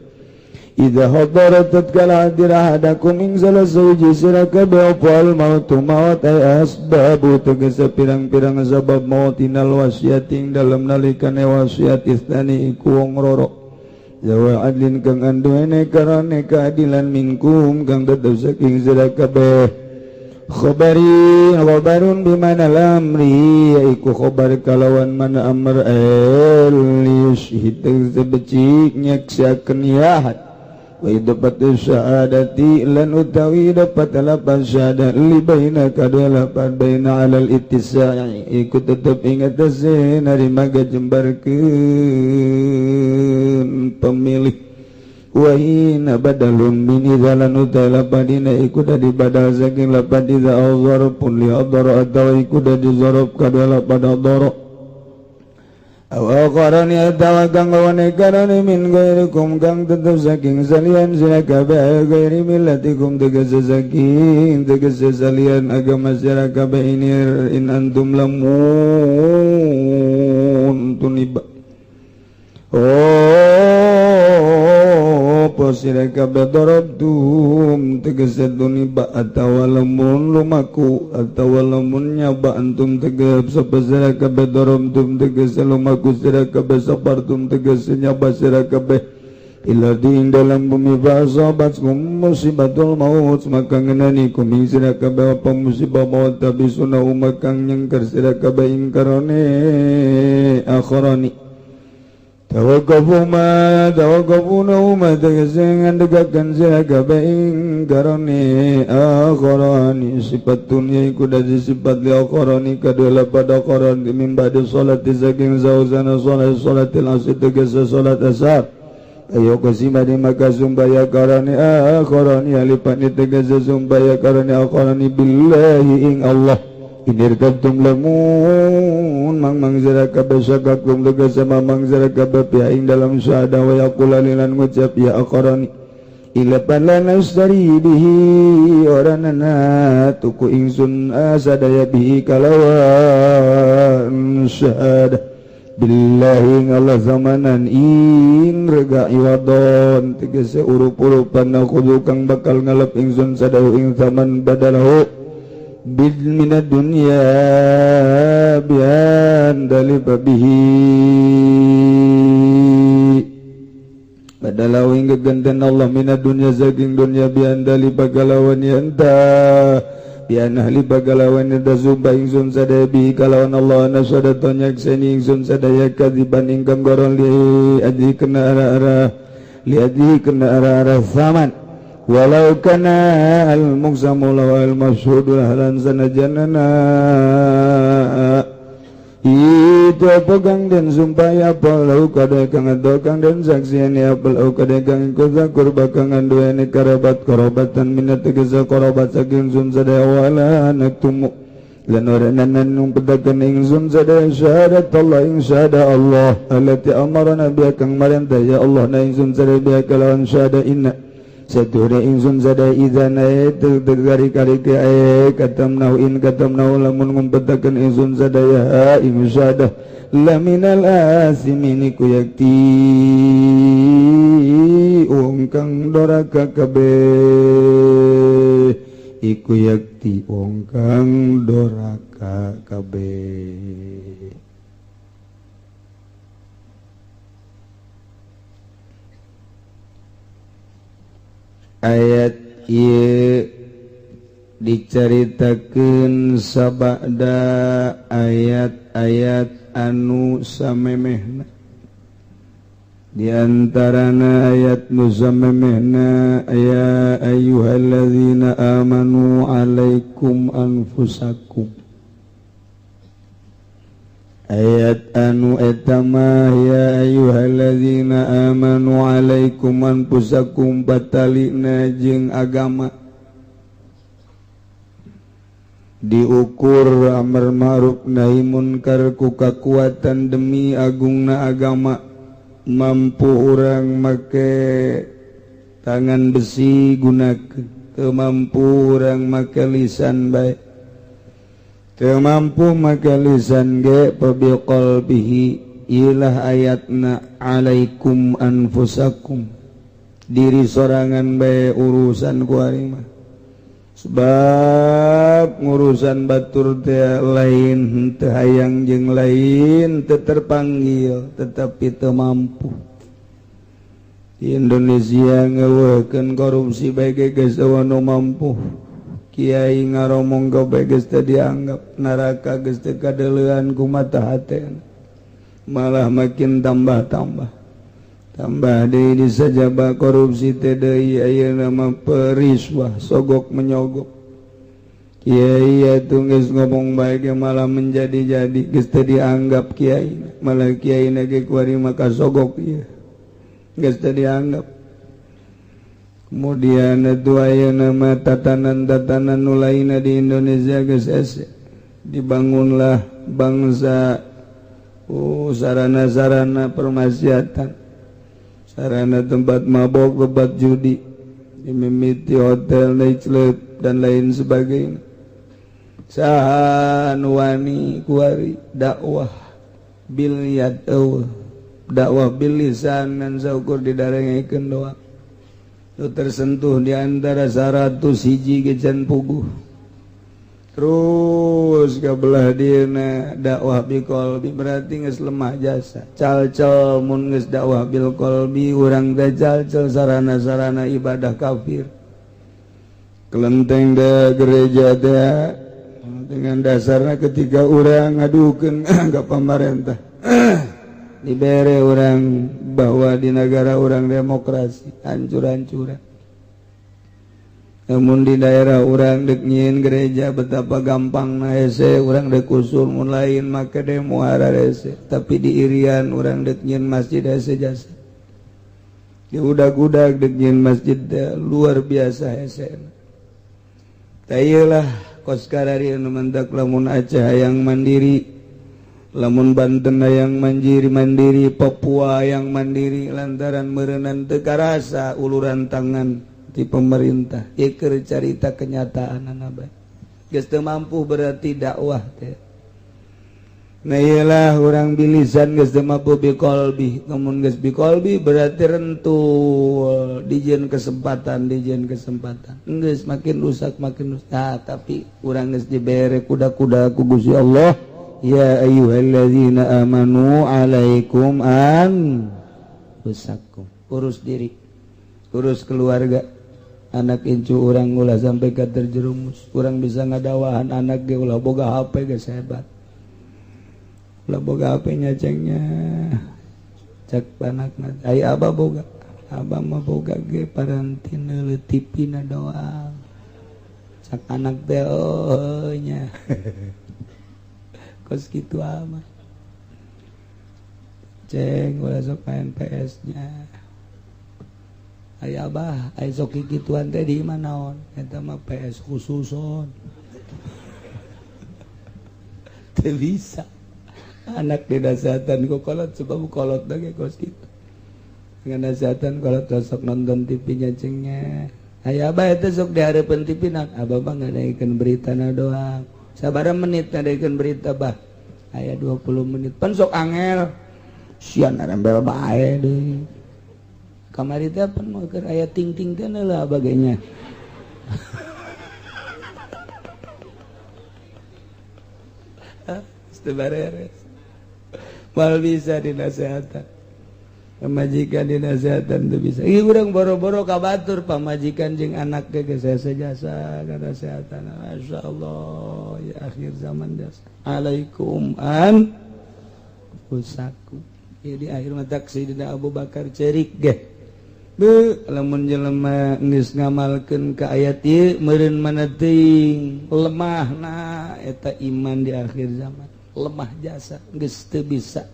إذا حضر tatkala hadir أحدكم ing salah sahiji sira kabeh apa الموت maut, ay أسباب tegese pirang-pirang sabab maut, حين الوصية ing dalem nalikane wasiat, اثنان iku wong loro, ذوا عدل kang anduene karane keadilan, منكم kang tetep saking sira kabeh. Khabari خبر بمعنى الأمر, iku khobar kalawan mana amr, el ليشهد becik nyaksiakeun ya, وإضافة الشهادة lan utawi dapat lapan syahadat, li بين kadua lapan بين على الاتساع iku tetep ing atase narima gajembarkeun pemilih. وحين بدل من إذا lan utawi lapan حين iku dadi badal saking lapan إذا, أو ظرف لحضر atawa iku dadi zaraf kadua lapan حضر, أو آخران atawa kang karane, من غيركم kang tetep saking salian sira kabeh, غير ملتكم tegese saking tegese salian agama sira kabeh, ini إن أنتم lamun tuniba. Oh, apa sira kabeh ضربتم tegese tuniba atawa lamun lumaku atawa lamun nyaba أنتم tegese sapa sira kabeh, ضربتم tegese lumaku sira kabeh, سافرتم tegese nyaba sira kabeh, في الأرض ing dalam bumi, فأصابتكم مصيبة الموت maka ngenani kum ing sira kabeh apa musibah maut, تحبسونهما kang nyengker sira kabeh ing karone آخران توقفوا توقفونهما tegese ngandegaken sira kabeh ing karone آخران, صفة yaiku dadi sifat, لآخران kadua pada آخران, من بعد الصلاة saking sausana salat, salat العصر tegese salat asar. فيقسمان maka sumpah ya karane آخران alifan tegese sumpah ya karane آخران, بالله ing Allah. In irtabtum lamun mang zara kabeh syakakum tegese mamang zara kabeh biha ing dalam syahadah wa yaqula lan ngucap ya aqrani ilapan la nastari bihi oranana tuku ingsun asadaya bihi kalawan syahadah billahi Allah zamanan ing rega iwadon tegese urup-urupan nakhudhu kang bakal ngalap ingsun sadaya ing zaman badalahu bil minad dunya bian daliba bihi badalahu ing geganten Allah minad dunya saking dunya bian daliba kalawan yanta bian ahli bagalawan da zumba ingsun sadaya bihi kalawan Allah nasadatan yakseni ingsun sadaya kadiban ingkang goron li adhi kena arah-arah li adhi kena arah-arah zaman walau kana al muqsamu law al mashhudu ahlan sanajanana itu pegang dan sumpah ya lau kada kang kang dan saksian ya lau kada kang kuzakur bakangan duweni karabat korobatan minat tegesa korobat saking sun sadaya wala naktumu lan oranan nung pedakan ingsun sadaya syahadat Allah ing syahadah Allah allati amarna biha kang marentah ya Allah na ingsun sadaya biha kalawan syahadah inna sature ingsun sadaya idzan tegari-kari ke katamnahu in katamnahu lamun ngumpetakeun ingsun sadaya ing syahadah laminal asimin ku yakti wong kang doraka kabeh iku yakti wong kang doraka kabeh. Ayat ieu dicaritakeun sabada ayat-ayat anu samemehna, di antarana ayat nu samemehna ya ayyuhalladzina amanu alaikum anfusakum. Ayat anu eta mah ya ayyuhalladzina amanu alaikum anfusakum batalina jeung agama diukur amar ma'ruf nahi munkar ku kakuatan demi agungna agama. Mampu urang make tangan besi gunakeun, teu mampu urang make lisan bae, teu mampu make lisan ge pabi qalbihi. Ilah ayatna alaikum anfusakum, diri sorangan bae urusan ku ari mah. Sebab ngurusan batur teh lain teu hayang jeung lain teu terpanggil tetapi teu mampu. Di Indonesia ngeuweuhkeun korupsi bae ge geus eueuh nu mampu. Kiai ngaromong gobe geus teu dianggap, neraka geus teu kadeleuan ku mata hatena, malah makin tambah-tambah tambah deui disajaba korupsi teh deui ayeuna mah periswah sogok menyogok. Kiai atuh geus ngomong bae ge malah menjadi-jadi geus teu dianggap kiai, malah kiai na ge kuari maka sogok ieu geus teu dianggap. Kemudian itu ayeuna mah tatanan-tatanan nu lainna di Indonesia geus hese. Dibangunlah bangsa sarana-sarana permaksiatan, sarana tempat mabok, tempat judi, dimimiti hotel, nightclub dan lain sebagainya. Saha nu wani kuari dakwah bil yad eueuh, dakwah bil lisan ngan saukur didarengekeun doang. Nu tersentuh di antara 101 gejan puguh. Terus kabelah dieuna dakwah bil qalbi berarti geus lemah jasa. Calcal mun geus dakwah bil qalbi urang teh calcal sarana-sarana ibadah kafir. Kelenteng teh gereja teh dengan dasarna ketika urang ngadukeun ka pamarentah dibere orang bahwa di negara orang demokrasi hancur-hancuran. Namun di daerah orang dek nyieun gereja betapa gampang na hese orang dek usul mun lain make demo hese, tapi di Irian orang dek nyieun masjid hese jasa. Di udag-udag dek nyieun masjid luar biasa hese. Tayelah Kos karari anu mendak lamun Aceh hayang mandiri, lamun Banten hayang mandiri, mandiri Papua yang mandiri, lantaran meureunan teu karasa uluran tangan di pemerintah. Ieu keur carita kenyataan bae. Geus teu mampu berarti dakwah teh. Nah iyalah orang bilisan geus teu mampu biqolbi, lamun geus biqolbi berarti rentul, dijieun kesempatan, dijieun kesempatan. Geus makin rusak, makin rusak. Nah, tapi urang geus dibere kuda-kuda ku Gusti Allah. Ya ayyuhalladzina amanu alaikum anfusakum. Urus diri, urus keluarga. Anak incu urang ulah sampai ka terjerumus. Urang bisa ngadawahan anak ge ulah boga HP geus hebat. Ulah boga HP nya cengnya. Cek anakna, ai abah boga. Abah mah boga ge paranti neuleuh TV na doang. Cak anak teh oh nya. Kos kitu amat. Ceng ulah sok main PS nya. Ai abah, ai sok kikituan teh di imah naon? Eta mah PS khususon. Teu bisa. Anak dinasehatan ku kolot sebab kolot ge kos kitu. Nganasehatan kolot sok nonton TV nya cengnya. Ai abah eta sok dihareupeun TV na, abah mah ngadaikeun beritana doang. Sabaraha menit ngadaikeun berita bah? Aya 20 menit. Pan sok angel. Sian rembel bae deui. Kamari teh pan mah keur aya ting-ting teh lah bagainya. Teu bareres. Mal bisa dinasehatan. Pamajikan dinasehatan teu bisa. Ih urang boro-boro ka batur pamajikan jeung anak ge geus hese jasa nasehatan. Masyaallah ya akhir zaman jasa. Alaikum an usaku. Ieu di akhir mah Sayyidina Abu Bakar cerik ge. Beuh lamun jelema geus ngamalkeun ka ayat ieu meureun mana teuing lemahna eta iman di akhir zaman. Lemah jasa geus teu bisa.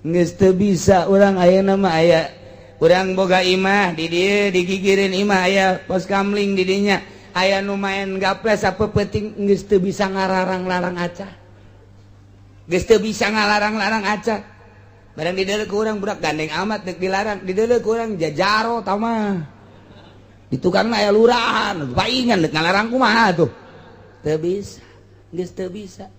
Geus teu bisa urang ayeuna mah aya urang boga imah di dieu digigireun imah aya pos kamling di dinya aya nu main gaples sapeupeting geus teu bisa ngalarang-larang aca. Geus teu bisa ngalarang-larang aca. Barang dideuleu ku urang budak gandeng amat deuk dilarang, dideuleu ku urang jajaro tah mah. Di tukangna aya lurahan, paingan deuk ngalarang kumaha tuh. Teu bisa, geus teu bisa.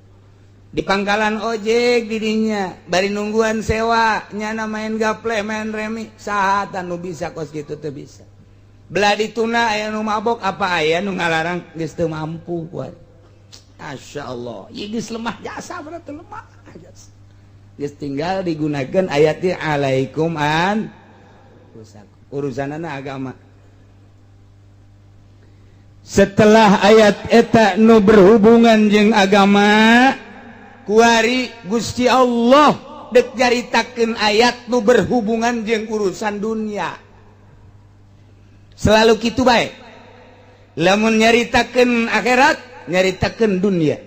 Di pangkalan ojek didinya bari nungguan sewa nyana main gaple main remi saha nu bisa kos kitu teu bisa. Belah dituna aya nu mabok apa aya nu ngalarang geus teu mampu kuat. Masyaallah, ieu geus lemah jasa berarti lemah jasa. Geus tinggal digunakan ayat ieu alaikum an urusanana agama. Setelah ayat eta nu berhubungan jeung agama kuari Gusti Allah dek nyaritakeun ayat nu berhubungan jeung urusan dunia. Selalu kitu bae. Lamun nyaritakeun akhirat, nyaritakeun dunia.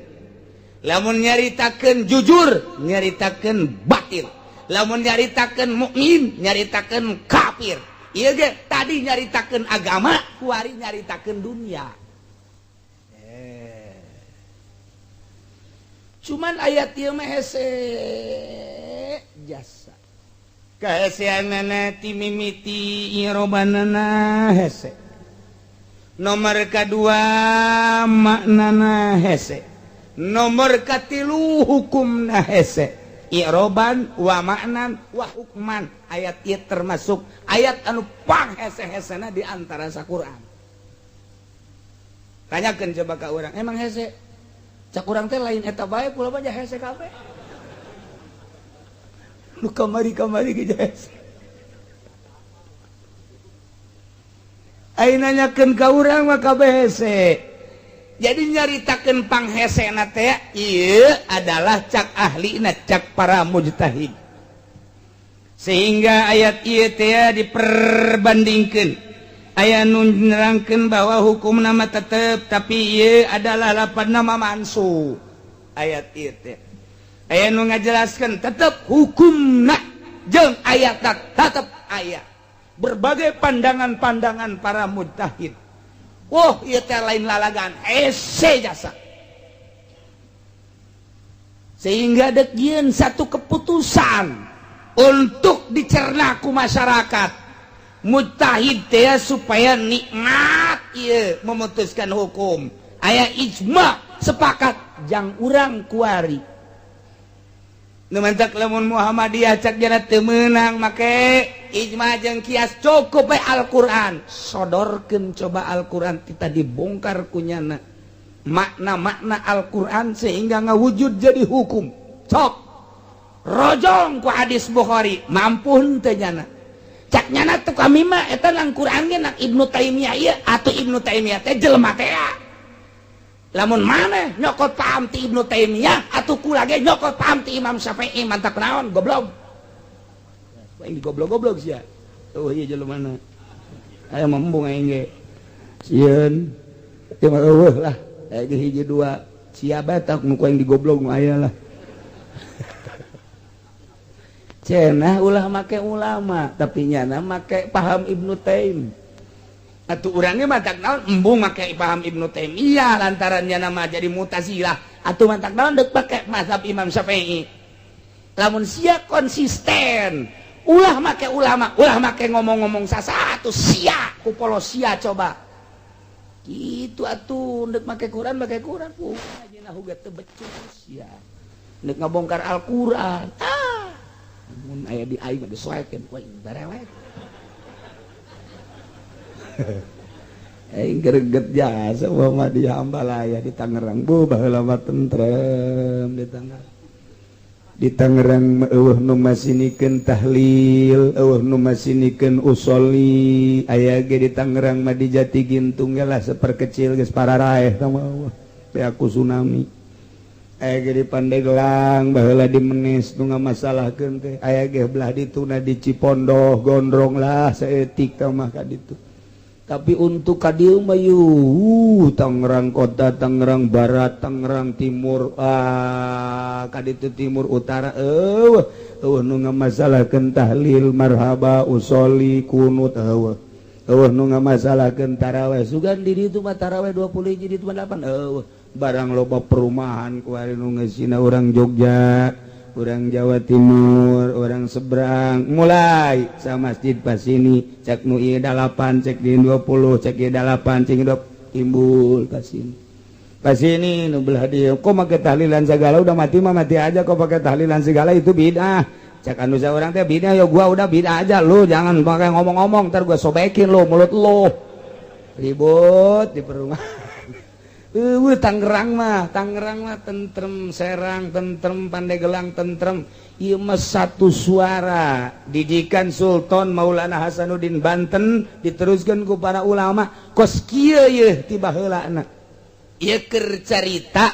Lamun nyaritakeun jujur, nyaritakeun batil. Lamun nyaritakeun mukmin, nyaritakeun kafir. Ieu ge tadi nyaritakeun agama, kuari nyaritakeun dunia. Cuman ayat ieu mah hese jasa. Kaheseanana ti mimiti irobanana hese. Nomor kadua maknana hese. Nomor katilu hukumna hese. Iroban wa maknan wa hukman. Ayat ieu termasuk ayat anu panghese-hesena di antara saquran. Tanyakeun coba ka urang, emang hese? Cak urang teh lain eta bae kula mah hese kabeh. Nu kamari-kamari ge hese. Ai nanyakeun ka urang mah kabeh hese. Jadi nyaritakeun panghesena teh ieu adalah cak ahlina, cak para mujtahid. Sehingga ayat ieu teh diperbandingkeun. Aya nu nerangkeun bahwa hukum nama tetep tapi ieu adalah lapan nama mansuh. Ayat ieu teh. Aya nu ngajelaskeun tetep hukumna jeung ayat tetep aya. Berbagai pandangan-pandangan para mujtahid. Wah, ieu teh lain lalagan, hese jasa. Sehingga dek jieun satu keputusan untuk dicerna ku masyarakat mujtahid teh supaya nikmat ieu memutuskan hukum. Aya ijma, sepakat jang urang kuari. Nu mantak lamun Muhammadiyah cak jana teu meunang make ijma jeung kias, cukup bae Al-Qur'an. Sodorkeun coba Al-Qur'an, kita dibongkar kunyana makna-makna Al-Qur'an sehingga ngawujud jadi hukum. Sok rojong ku hadis Bukhari, mampu henteu nyana? Cak nyana tuh kami mah eta nang Qur'an ge nak Ibnu Taimiyah ieu atuh. Ibnu Taimiyah teh jelema teh. Lamun maneh nyokot paham ti Ibnu Taimiyah atuh kula ge nyokot paham ti Imam Syafi'i, mantak naon goblok? Aing goblok-goblok sia. Oh iya, jelema mana aya membung aing ge sieun teu mah eueuh lah. Aya ge hiji dua sia bae tak nu ku aing digoblok nu aya lah. Cenah ulah make ulama, tapi nyana make paham Ibnu Taim. Atuh urangnya matak naon embung make paham Ibnu Taimiyah lantaran nama jadi Mutazilah. Atuh matak naon dek pake mazhab Imam Syafi'i? Lamun sia konsisten ulah make ulama, ulah make ngomong-ngomong sasatu sia ku polo sia, coba gitu atuh. Dek make Quran, make Quran ngajina huga teu becus ya. Dek ngabongkar Al-Quran, ah, mun aya di aing mah disoekeun, wah, barewek. Aing greget jasa Muhammadiyah Ambalaya di Tangerang. Bu, baheula mah tentrem di Tangerang. Di Tangerang eueuh nu masinikeun tahlil, eueuh nu masinikeun usoli. Aya ge di Tangerang mah di Jati Gintung ge lah seperkecil geus pararaeh tah mah. Beak ku tsunami. Aya ge di Pandeglang baheula di Menes nu ngamasalahkeun teh. Aya ge belah dituna di Cipondoh, Gondrong lah saeutik tah mah ka ditu. Tapi untuk ka dieu mah Tangerang Kota, Tangerang Barat, Tangerang Timur, ah, ka ditu Timur Utara, eueuh eueuh nu ngamasalahkeun tahlil, marhaba, usoli, kunut, eueuh. Eueuh nu ngamasalahkeun taraweh. Sugan di ditu mah taraweh 20 hiji, di ditu mah 8, eueuh. Barang loba perumahan kuari nu ngeusina urang Jogja, orang Jawa Timur, orang seberang, mulai sama masjid pas ini cek nu ieu 8, cek di 20, cek ieu 8, cek ieu timbul pas ini. Pas ini nu belah dieu kok make tahlilan segala, udah mati mah mati aja, kok pakai tahlilan segala, itu bid'ah. Cek anu orang teh bid'ah, ya gua udah bid'ah aja, lu jangan pakai ngomong-ngomong, ntar gua sobekin lu mulut lu. Ribut di perumahan. Tangerang mah tentrem, Serang tentrem, Pandeglang tentrem. Ieu mah satu suara didikan Sultan Maulana Hasanuddin Banten diteruskan ku para ulama kos kieu yeuh ti baheulana. Ieu keur carita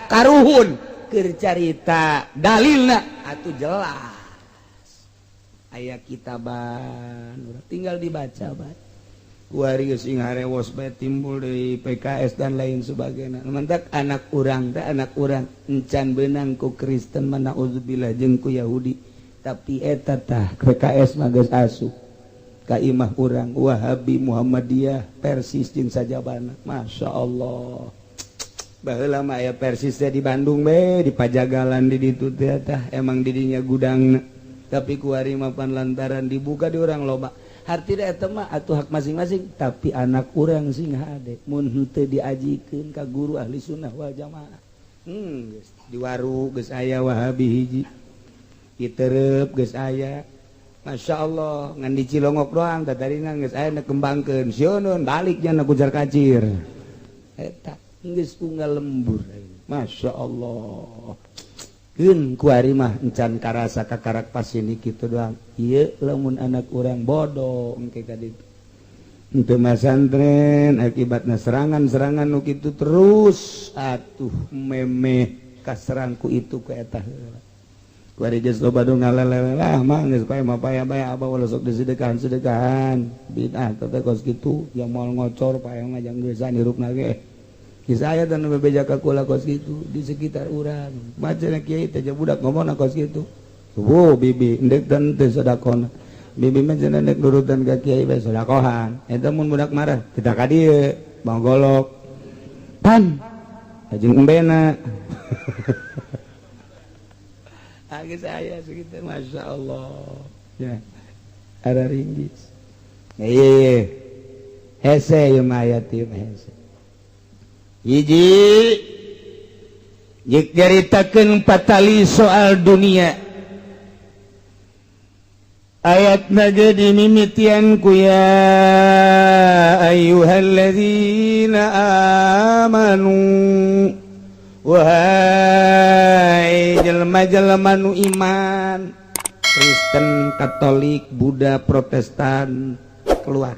karuhun, keur carita dalilna atuh jelas aya kitaban, tinggal dibaca bae. Kuari sing harewos bae timbul dari PKS dan lain sebagainya. Mantak anak urang teh, anak urang encan benang ku Kristen mana naudzubillah jeung ku Yahudi, tapi eta tah PKS mah geus asup ka imah urang, Wahabi, Muhammadiyah, Persis jeung sajabana. Masya Allah, baheula mah aya Persis teh di Bandung be, di Pajagalan di ditu teh. Tah emang didinya gudang, tapi kuari mah pan lantaran dibuka di urang loba hartina eta mah atuh hak masing-masing. Tapi anak urang sing hade mun henteu diajikeun ka guru ahli sunnah wal jamaah. Geus di Waru geus aya Wahabi hiji, Citeureup geus aya, Masya Allah, ngan di Cilongok doang tadina geus aya nu kembangkeun sieun balik nya kucar kacir. Eta geus unggal lembur, Masya Allah. Keun kuari mah encan karasa kakarak pas ini kitu doang. Ieu lamun anak urang bodoh engke ka ditu. Henteu masantren akibatna serangan-serangan nu kitu terus atuh memeh kaserangku itu ku eta heula. Kuari geus loba nu ngalelele lah mah geus pae mah paya bae abah ulah sok disedekahan-sedekahan. Bid'ah teh kos kitu yang moal ngocor pae mah jang geusan hirupna ge. Kisah dan bebeja ka kula kos gitu di sekitar urang. Baca kiai teh budak ngomong kos gitu. Wo bibi endek dan teh sedekahna. Bibi mah cenah nek nurutan ka kiai bae sodakohan. Eta mun budak marah, kita ka dieu, bawa golok. Pan jeung embena. Geus aya sakitu, masyaallah. Ya. Ara ringgis. Ieu hese ieu mah aya teu hese. Hiji jeung nyaritakeun patali soal dunia. Ayat naga dimimitian ku ya ayyuhalladzina amanu, wahai jelema-jelema nu iman, Kristen, Katolik, Buddha, Protestan keluar,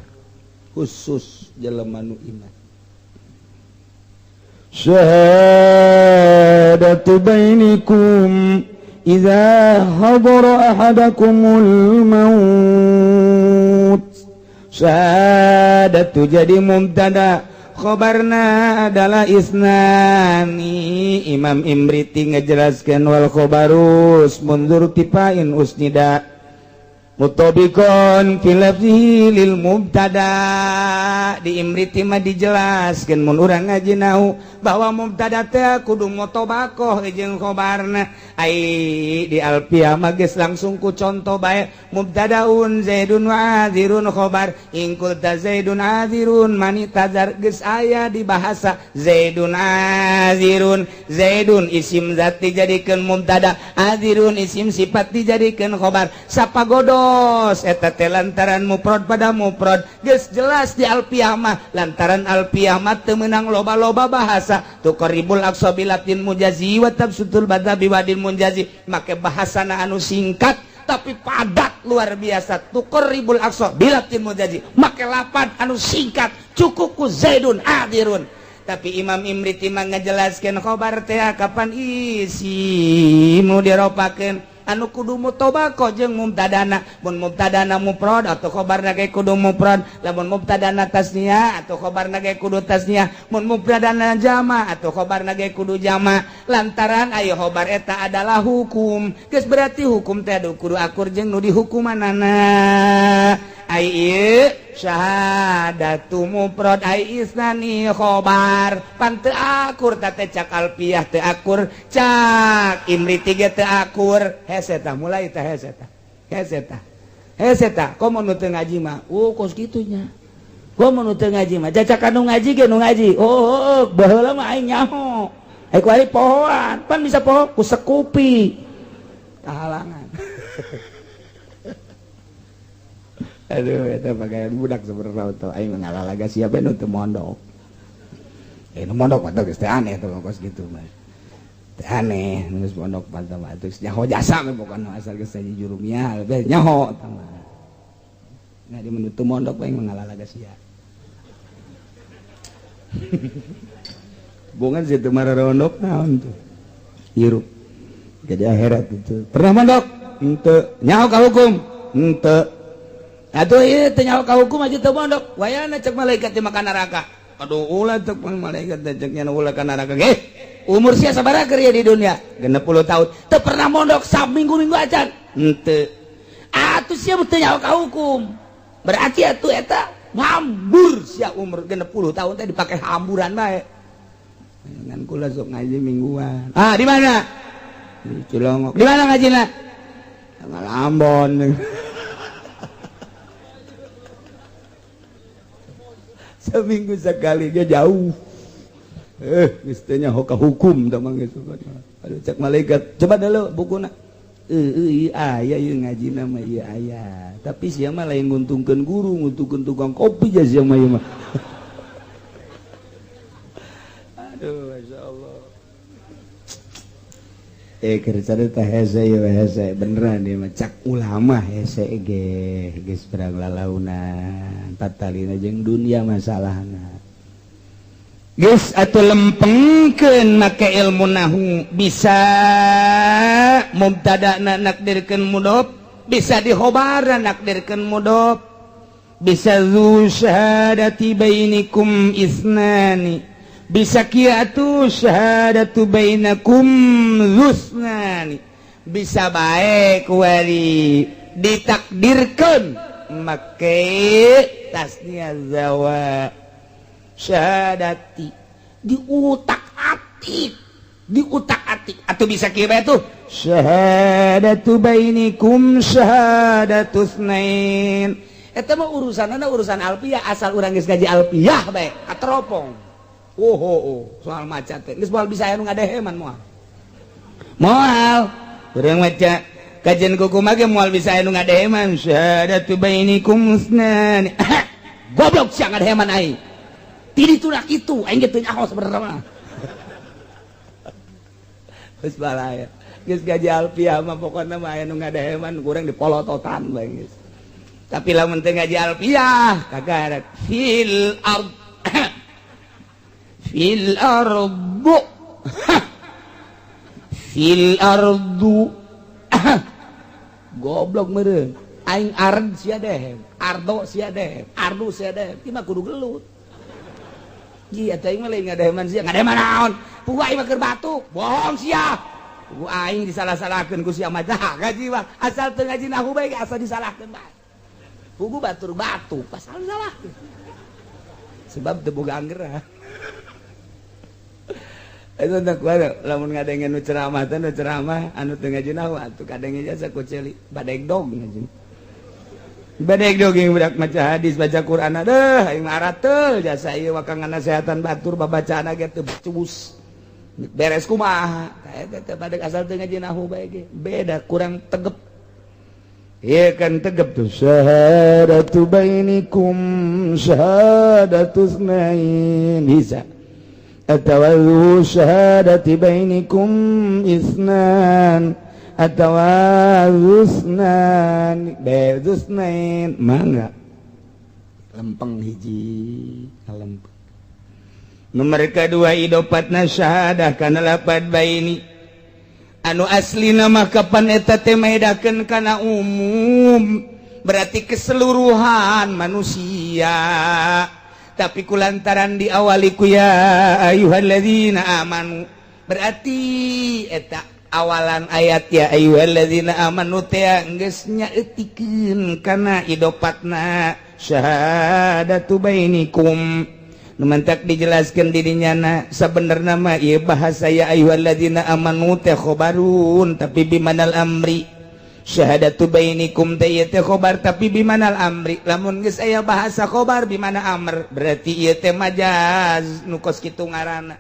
khusus jelema nu iman. Syahadatu bainikum idza hadara ahadakumul maut. Syahadatu jadi mubtada, khobarna adalah isnani. Imam Imriti ngejelaskan wal khobarus mundur tipain usnida mutabikon fi lafzihi lil mubtada. Di Imriti mah dijelaskeun mun urang ngaji nahu bahwa mubtada teh kudu mutabaqah jeung khobarna. Ai di Alfiyah mah geus langsung ku contoh bae, mubtadaun Zaidun wa azirun khobar, in qulta Zaidun azirun mani tazar, geus aya di bahasa Zaidun azirun. Zaidun isim zat dijadikeun mubtada, azirun isim sifat dijadikeun khobar. Sapagodos eta teh lantaran mufrad pada mufrad geus jelas di Alfiyah mah, lantaran Alfiyah mah teu meunang loba-loba bahasa. Tuqarribul aqsa bilatin mujazi wa tabsutul badha biwadin munjazi, make bahasana anu singkat tapi padat luar biasa. Tuqarribul aqsa bilatin mujazi, make lapan anu singkat cukup ku Zaidun adirun. Tapi Imam Imriti mah ngajelaskeun khobar teh kapan isi nu diropakeun anu kudu mutabaqah jeung mubtadana. Mun mubtadana mufrad atau khobarna ge kudu mufrad, lamun mubtadana tasniah atau khobarna ge kudu tasniah, mun mubtadana jama atau khobarna ge kudu jama, lantaran ayo khobar eta adalah hukum. Geus berarti hukum teh kudu akur jeung nu dihukumanana. Ai ieu syahadatu mufrad, ai isnani khobar, pan teu akur ta teh. Cak Alfiyah teu akur, cak Imriti ge teu akur. Hese tah, mulai tah, hese tah, hese tah, hese tah. Komo nu teu ngaji mah, oh kos kitu nya. Komo nu teu ngaji mah, cacakan nu ngaji ge nu ngaji. Oh, baheula mah aing nyaho, ai ku ari pohoan pan bisa poho ku sekupi kahalangan. Aduh, eta pakaian budak sebenarnya tuh aing ngalalaga siapa nu teu mondok. Nu mondok mah geus teh aneh tuh kos kitu mah. Teh aneh geus mondok mah teh mah geus nyaho jasa mah pokona, asal geus saji jurumiyah beh nyaho tah mah. Nah, di mun teu mondok aing ngalalaga sia. Bongan sih teu mararondok naon tuh. Hirup. Jadi akhirat itu. Pernah mondok? Henteu. Nyaho ka hukum? Henteu. Atuh ieu teu nyaho ka hukum aja teu mondok. Wayana cek malaikat di makan neraka. Aduh, ulah cek malaikat teh cek nya ulah ka neraka. Ge, umur sia sabaraha keur di dunia? 60 tahun. Teu pernah mondok saminggu-minggu acan. Henteu. Atuh sia teu nyaho ka hukum. Berarti atuh eta ngambur sia umur 60 tahun teh dipake hamburan bae. Ngan kula sok ngaji mingguan. Ah, di mana? Di Cilongok. Di mana ngajina? Ngalambon. Seminggu sekali dia jauh. Mestinya hoka hukum tamang geus. Aduh, cek malaikat, coba dulu bukuna. Aya ieu ngaji nama ieu aya. Tapi sia mah lain nguntungkeun guru, nguntungkeun tukang kopi ja sia mah ieu mah. Aduh, masyaallah. Keur carita hese ieu, hese beneran ieu mah cak ulama hese ge geus perang lalaunan tatalina jeung dunia masalahna. Geus atuh lempengkeun make ilmu nahu, bisa mubtadana nakdirkeun mudhof, bisa dikhobarna nakdirkeun mudhof, bisa zu syahadati bainikum isnani, bisa kieu atuh syahadatu bainakum zusnani, bisa bae kuari. Ditakdirkeun make tasnia zawa syahadati diutak-atik, diutak-atik atau bisa kira itu syahadatu bainikum syahadatu tsnain. Eta mah urusanana urusan alfiah, asal urang geus ngaji alfiah bae kateropong. Oh, oh, oh, soal maca teh geus moal bisa anu ngadeheman, moal moal urang maca kajian kuku mah ge moal bisa anu ngadeheman. Syahadatu bainikum tsnan, goblok sia ngadeheman aing ti ditu kitu, aing ge teu nyaho sebenarnya mah. Geus balaya geus gaji alfiah mah pokona mah aya nu ngadeheman kurang dipolototan bae geus. Tapi lamun teu ngaji alfiah kagarat fil ard, fil ardu, fil ardu, goblok meureun aing ard sia dehem, ardo sia dehem, ardu sia dehem, ieu mah kudu gelut. Iya, teh aing mah lain ngadeheman sia, ngadeheman naon? Pugu aing mah keur batuk, bohong sia. Pugu aing disalah-salahkeun ku sia mah ngaji mah, asal teu ngaji nahu bae asal disalahkeun bae. Pugu batur batuk, pasal disalahkeun. Sebab teu boga anggeran. Itu tak kuat, lamun ngadengen nu ceramah teh nu ceramah anu teu ngaji nahu atuh kadenge jasa ku ceuli badeg dog ngaji. Badeg dog yang budak maca hadis, baca Quran, aduh aing mah arateul jasa ieu mah kang nasehatan batur babacaana ge teu becus. Beres kumaha? Eta teh badeg asal teu ngaji nahu bae ge. Beda kurang tegep. Iya kan tegep tuh syahadatu bainikum syahadatu tsnain bisa. Atawazu syahadati bainikum isnan atawazusnan bezusnain mangga lempeng hiji lempeng. Nomor kedua idopatna syahadah kana lapad baini anu asli nama kapan eta teh maedakeun kana umum, berarti keseluruhan manusia, tapi kulantaran diawali ku ya ayyuhalladzina amanu, berarti eta awalan ayat ya ayyuhalladzina amanu teh geus nyaeutikeun kana idopatna syahadatu bainikum. Nu mantak dijelaskeun di dinya na sabenerna mah ieu bahasa ya ayyuhalladzina amanu teh khobarun tapi bimanal amri. Syahadatu bainikum teh ieu teh khobar tapi bimanal amri. Lamun geus aya bahasa khobar bimana amr berarti ieu teh majaz nu kos kitu ngaranna.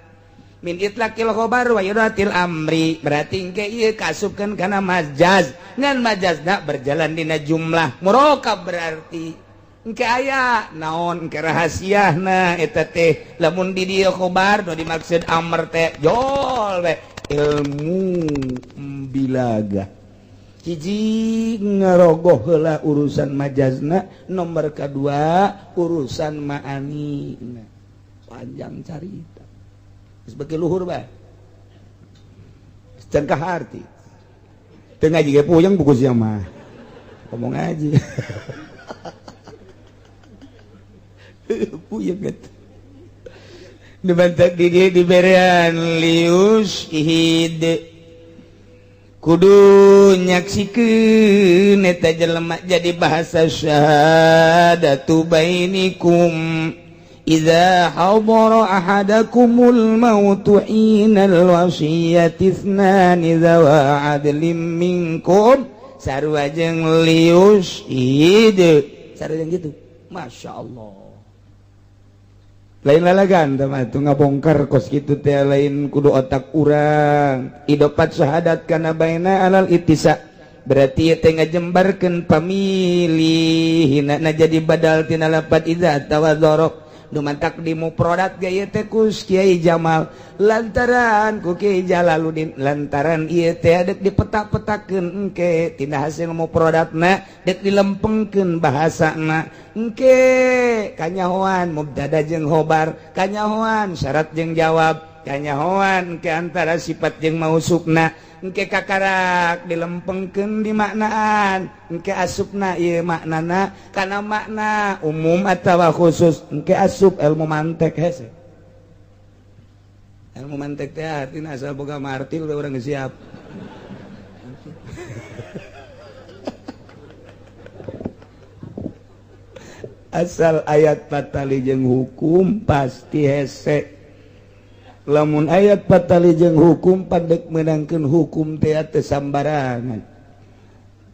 Min itlaqil khobar wa iradatil amri berarti engke ieu kaasupkeun kana majaz. Ngan majazna berjalan dina jumlah murokab, berarti engke aya naon engke rahasiana eta teh. Lamun di dieu khobar nu dimaksud amr teh jol we ilmu bilaga. Hiji ngarogoh heula urusan majazna, nomor kedua urusan ma'ani. Panjang carita sebagai luhur bae cengkah arti teu ngaji ge puyeng buku sia mah ngomong ngaji puyeng gitu. Dibantak di diberean lius ihid kudu nyaksikeun eta jelema jadi bahasa syahadatu bainikum idza hadara ahadakumul mautu hinal wasiyati itsnani dzawa adlim minkum sarua jeung lius id sarua jeung gitu. Masya Allah lain lalagan teman itu ngabongkar kos gitu teh lain kudu otak urang. Idopat syahadat kana baina alal ittisa berarti teh ngajembarkeun pamilih na jadi badal tina lapat idza tawadharok dumantak di muprodat gaya teh ku Kiai Jamal lantaran ku Kiai Jalaluddin lantaran ieu teh dek dipetak-petakeun engke tina hasil muprodatna dek dilempengkeun bahasana engke kanyahoan mubtada jeung khobar, kanyahoan syarat jeung jawab, kanyahoan engke antara sifat jeung mausufna, engke kakarak dilempengkeun di maknaan engke asupna ieu maknana kana makna umum atawa khusus, engke asup ilmu mantek hese. Ilmu mantek teh artina asal boga martil we urang geus siap. Asal ayat patali jeung hukum pasti hese. Lamun ayat patali jeung hukum pandek menangkeun hukum teh teu sambarangan.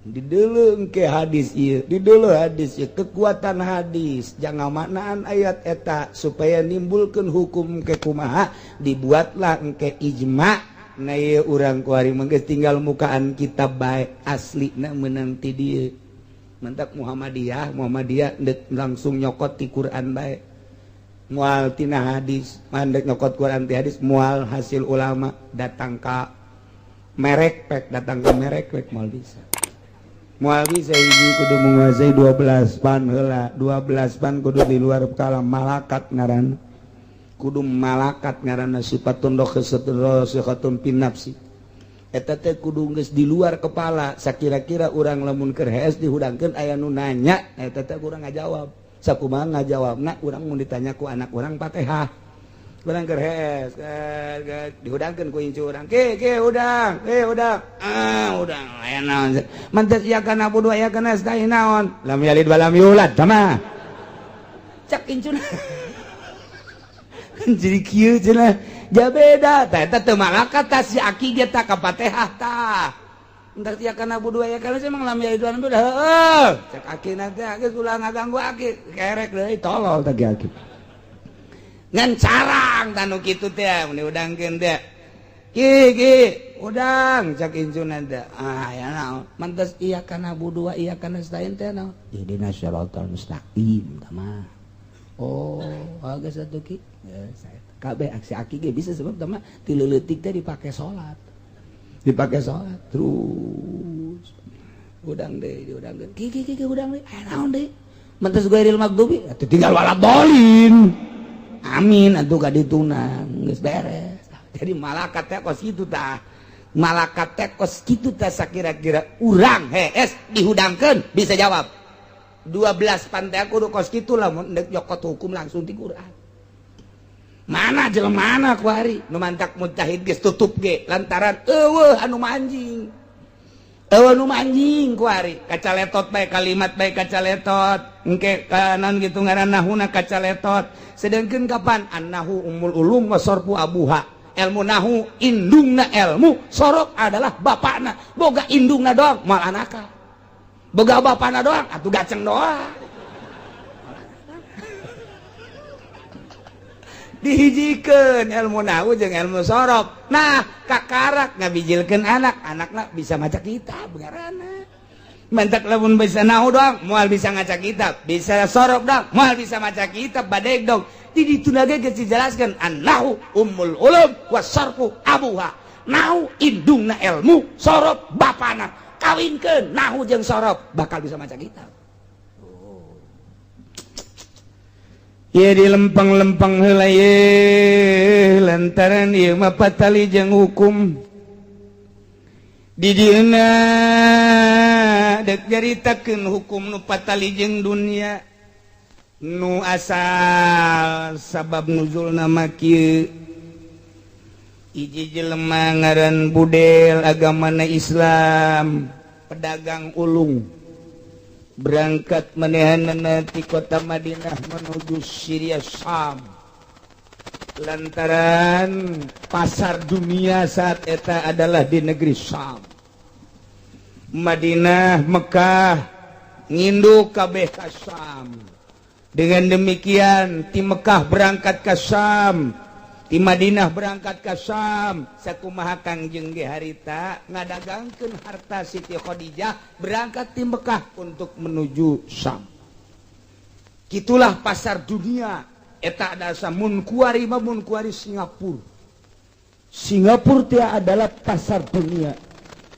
Dideuleu ke hadis ieu, dideuleu hadis ieu, kekuatan hadis jangan maknaan ayat eta supaya nimbulkeun hukum ke kumaha dibuatlah engke ijma. Nah ieu urang kuari mah geus tinggal mukaan kitab bae aslina meunang ti dieu. Mantap Muhammadiyah, Muhammadiyah dek langsung nyokot ti Quran bae. Moal tina hadis, mandek nyokot Quran ti hadis, moal hasil ulama datang ka merek pek, datang ka merek pek moal bisa. Moal bisa hiji kudu menguasai 12 pan heula, 12 pan kudu di luar kala malakat ngaran. Kudu malakat ngaranna sifatun rasikhatun fin nafsi. Eta teh kudu geus di luar kepala, sakira-kira urang lamun keur hees dihudangkeun aya nu nanya, eta teh urang ngajawab. Sakumaha ngajawabna urang mun ditanya ku anak urang Fatihah. Urang keur hees dihudangkeun ku incu urang, "Ki, ki hudang, ki hudang." Ah, hudang aya naon? Mantes iyyaka na'budu wa iyyaka nasta'in naon? Lam yalid wa lam yulad, sama. Cak incuna. Kan jadi kieu cenah. Ja beda, tah eta teu malakat tah si aki ge tah ka Fatihah tah. Entar iyyaka na'budu wa iyyaka nasta'in emang lam yalid wa lam yulad. Heuh. Cak akina teh geus ulah ngaganggu aki, kerek deui tolol tah aki. Ngan carang tanu kitu teh mun diudangkeun teh. Ki ki udang cak incuna teh. Ah ya naon? Mantes iyyaka na'budu wa iyyaka nasta'in teh naon? Ihdinas siratal mustaqim tah mah. Oh, geus atuh ki. Ya, kabeh aksi aki ge bisa sebab tah mah ti leutik teh dipake salat. Dipake salat terus. Udang deui diudangkeun. Ki ki ki udang deui. Aya naon deui? Mantes ghairil maghdubi atuh tinggal waladolin. Amin atuh ka dituna geus beres. Jadi malakat teh kos kitu tah. Malakat teh kos kitu tah sakira-kira urang hees dihudangkeun bisa jawab. 12 pantai kudu kos kitu lamun ndek nyokot hukum langsung di Quran. Mana jelema mana kuari nu mantak mujtahid geus tutup ge lantaran eueuh anu manjing. Eueuh nu manjing kuari kacaletot bae kalimat bae kacaletot. Engke kanan gitu ngaran nahuna kacaletot. Sedangkeun kapan annahu ummul ulum wa sarfu abuha. Ilmu nahu indungna ilmu, sorok adalah bapakna. Boga indungna doang moal anaka. Boga bapakna doang atuh gaceng doang. Dihijikeun ilmu nahu jeung ilmu sorok. Nah, kakarak ngabijilkeun anak, anakna bisa maca kitab ngaranna. Mantak lamun bisa nahu doang moal bisa ngaca kitab, bisa sorok doang moal bisa maca kitab badeg dong. Di ditu ge geus dijelaskeun annahu ummul ulum wasarfu abuha. Nahu indungna ilmu, sorok bapana. Kawinkeun nahu jeung sorok bakal bisa maca kitab. Ye di lempeng-lempeng heula ye lantaran ieu mah patali jeung hukum. Di dieuna dek nyaritakeun hukum nu patali jeung dunia. Nu asal sabab nuzulna mah kieu. Hiji jelema ngaran Budel agamana Islam, pedagang ulung. Berangkat manehanana ti kota Madinah menuju Syria Syam. Lantaran pasar dunia saat eta adalah di negeri Syam. Madinah, Mekah nginduk kabeh ka Syam. Dengan demikian ti Mekah berangkat ke Syam, ti Madinah berangkat ke Syam. Sakumaha Kangjeng ge harita ngadagangkeun harta Siti Khadijah berangkat ti Mekah untuk menuju Syam. Kitulah pasar dunia. Eta ada mun kuari mah mun kuari Singapura. Singapura teh adalah pasar dunia.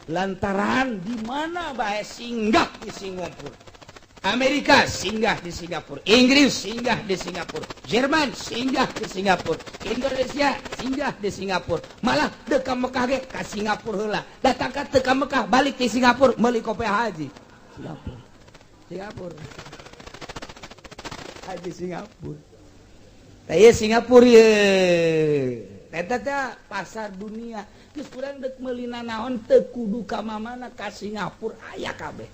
Lantaran di mana bae singgah di Singapura. Amerika singgah di Singapura, Inggris singgah di Singapura, Jerman singgah di Singapura, Indonesia singgah di Singapura. Malah deka Mekah ge ka Singapura heula. Datang ka teu ka Mekah balik ke Singapura meuli kopi haji. Singapura. Singapura. Haji Singapura. Tah ieu Singapura ye. Eta teh pasar dunia. Geus urang deuk meuli nanaon teu kudu ka mamana ka Singapura aya kabeh.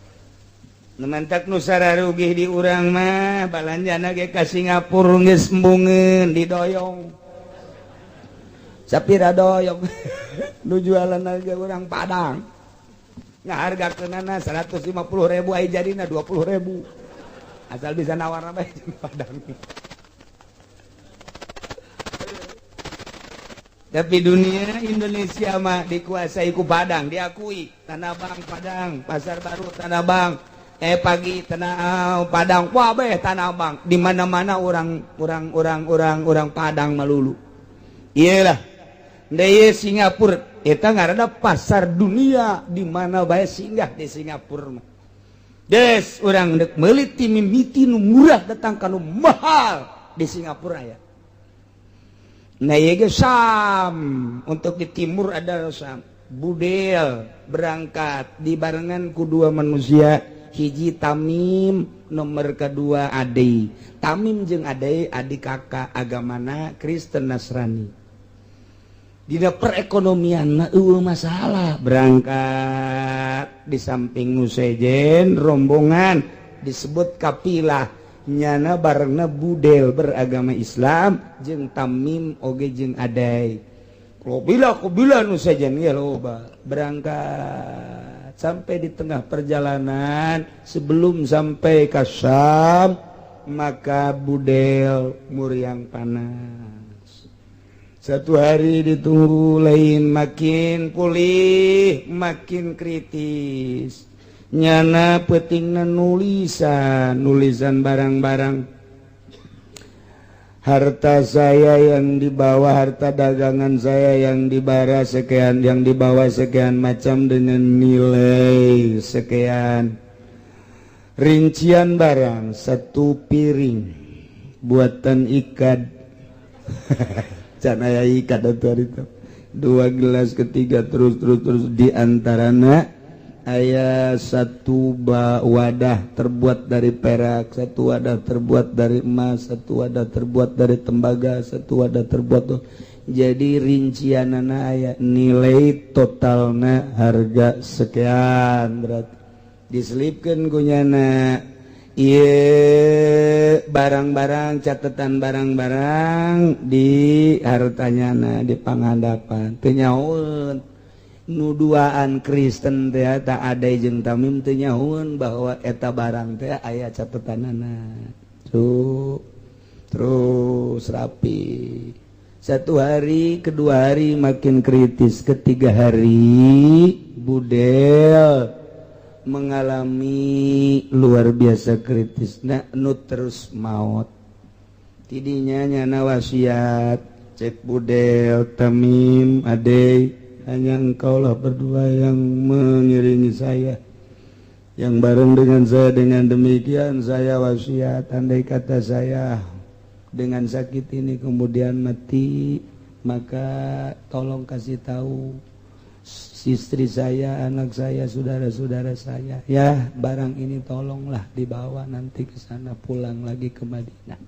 Nu mantak nu sararugih di urang mah balanjana ge ka Singapura geus embungeun didoyong. Sapira doyong nu jualan ge urang Padang. Ngahargakeunana 150.000 ai jadina 20.000. Asal bisa nawar bae jeung Padang. Tapi dunia Indonesia mah dikuasai ku Padang, diakui Tanah Abang Padang, Pasar Baru Tanah Abang, pagi Tanah Padang, wabeh Tanah Abang, di mana-mana orang Padang melulu. Iyalah, deui Singapura eta ngaranna pasar dunia di mana bae singgah di Singapura mah. Des urang deuk meuli ti mimiti nu murah datang ka nu mahal di Singapura aya. Nah ieu ge Sam, untuk di timur ada Sam. Budel berangkat dibarengan ku dua manusia, hiji Tamim, nomor kedua Ade. Tamim jeung Ade adik kakak, agamana Kristen Nasrani. Dina perekonomian eueuh masalah, berangkat di samping nu sejen rombongan disebut kapilah, nyana barengna Budel beragama Islam jeung Tamim oge jeung Adai. Kobila nu sejen ge loba berangkat sampai di tengah perjalanan sebelum sampai ke Syam maka Budel muriang panas. Satu hari ditunggu lain makin pulih makin kritis. Nyana petingna nulisan barang-barang harta saya yang dibawa, harta dagangan saya yang dibawa sekian, yang dibawa sekian macam dengan nilai sekian. Rincian barang satu piring buatan ikat. Can aya ikat atuh itu. Dua gelas ketiga terus terus terus di antarana aya satu wadah terbuat dari perak, satu wadah terbuat dari emas, satu wadah terbuat dari tembaga, satu wadah terbuat tuh. Jadi rincianana aya nilai totalna harga sekian berarti. Diselipkeun ku nyana ieu barang-barang, catatan barang-barang di hartanyana di panghadapan. Teu nyahoeun nu duaan Kristen teh tak ada jeung Tamim teu nyahoeun bahwa eta barang teh aya catatanana. Tuh terus rapi. Satu hari, kedua hari makin kritis, ketiga hari Budel mengalami luar biasa kritis. Nah, nu terus maut. Tidinya nyana wasiat cek Budel, Tamim, Ade, hanya engkaulah berdua yang mengiringi saya, yang bareng dengan saya. Dengan demikian saya wasiat, andai kata saya dengan sakit ini kemudian mati, maka tolong kasih tahu istri saya, anak saya, saudara-saudara saya, ya barang ini tolonglah dibawa nanti ke sana, pulang lagi ke Madinah.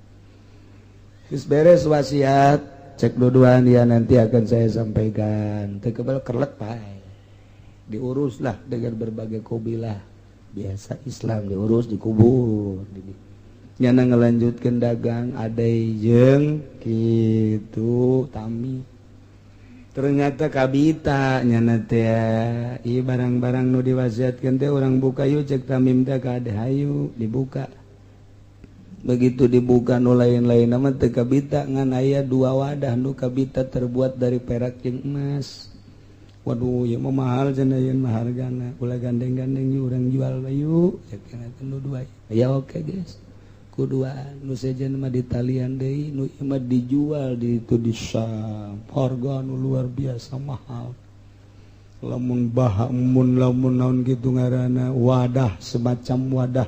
Terus beres wasiat, cek dua-duaan ya nanti akan saya sampaikan. Teu kebal kerlek pae. Diuruslah dengan berbagai kobilah. Biasa Islam diurus dikubur. Nyana ngelanjutkan dagang adai jeung kitu Tami. Ternyata kabita nyana teh ieu barang-barang nu diwasiatkeun teh urang buka yuk cek Tamim teh ka ade hayu dibuka. Begitu dibuka nu lain-lain nama teu kabita ngan aya dua wadah nu kabita terbuat dari perak jeung emas. Waduh ieu mah mahal cenah ieu mah hargana. Ulah gandeng-gandeng yuk urang jual bae yuk. Cek nu dua. Ya oke guys. Kuduaan nu sejen mah ditalian deui nu ieu mah dijual di itu di Syam. Harga nu luar biasa mahal. Lamun bah mun lamun naon kitu ngaranna wadah semacam wadah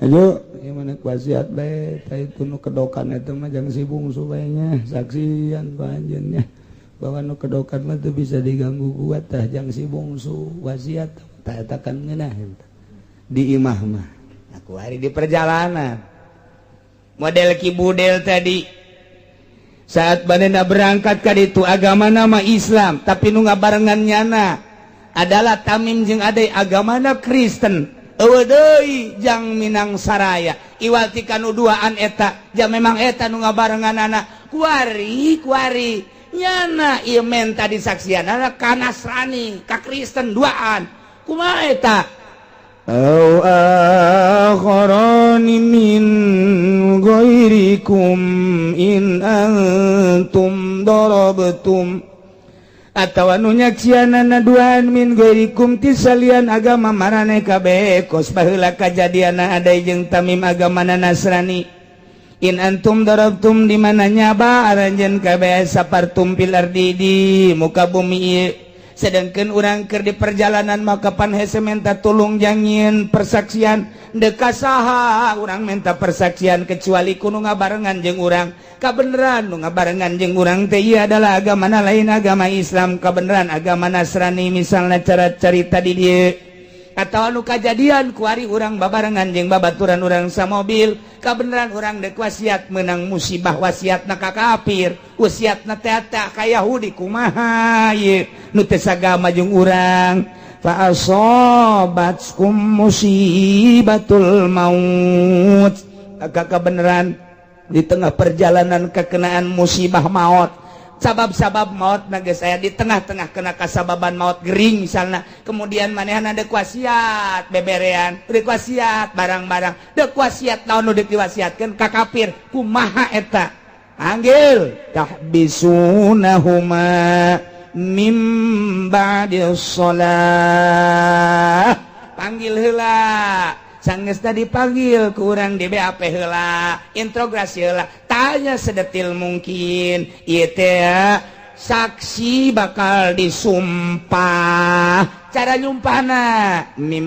Ayo, gimana wasiat bae tah itu nu kedokan eta mah jang si bungsu bae nya, saksian ku anjeun nya. Bahwa nu kedokan mah teu bisa diganggu gugat tah jang si bungsu wasiat tah eta kan ngeunah di imah mah. Aku hari di perjalanan. Model Ki Budel tadi saat manehna berangkat ka ditu, agama nama Islam, tapi nu ngabarengan nyana adalah Tamim jeung Ade, agamana Kristen. Euweuh deui jang Minang Saraya iwati kanu duaan eta, ja memang eta nu ngabarengan anak kuari kuari nyana ieu menta disaksian anak ka Nasrani ka Kristen duaan, kumaha eta? أو آخران من غيركم إن أنتم ضربتم atawa nu nyaksianana duaan من غيركم ti salian agama maraneh kabeh, kos baheula kajadianna Ade jeung Tamim agamana Nasrani. إن أنتم ضربتم di mana nyaba aranjeun kabeh سافرتم في الأرض di muka bumi ieu, sedangkan urang keur di perjalanan, maka pan hese minta tulung jangin persaksian deka saha urang minta persaksian kecuali ku nu ngabarengan jeung urang. Kabeneran nu ngabarengan jeung urang teh ieu adalah agama lain agama Islam, kabeneran agama Nasrani misalnya, cara carita di dieu atau anu kajadian kuari urang babarengan jeung babaturan urang samobil, kabeneran urang dek wasiat menang musibah, wasiat na ka kafir, wasiat na teh ka Yahudi, kumaha ieu nu teu sagama jeung urang? فأصابتكم مصيبة الموت, maka kebenaran di tengah perjalanan kekenaan musibah maut, sabab-sabab maut naga saya di tengah-tengah kena kasababan maut, gering misalnya, kemudian manehan ada wasiat beberean, dek wasiat barang-barang, dek wasiat naon nu dek diwasiatkeun ka kafir, kumaha eta? Panggil تحبسونهما من بعد الصلاة, panggil heula. Sanggeus tadi dipanggil ku urang di BAP heula, interogasi heula, tanya sedetil mungkin. Ieu teh saksi bakal disumpah. Cara nyumpahna من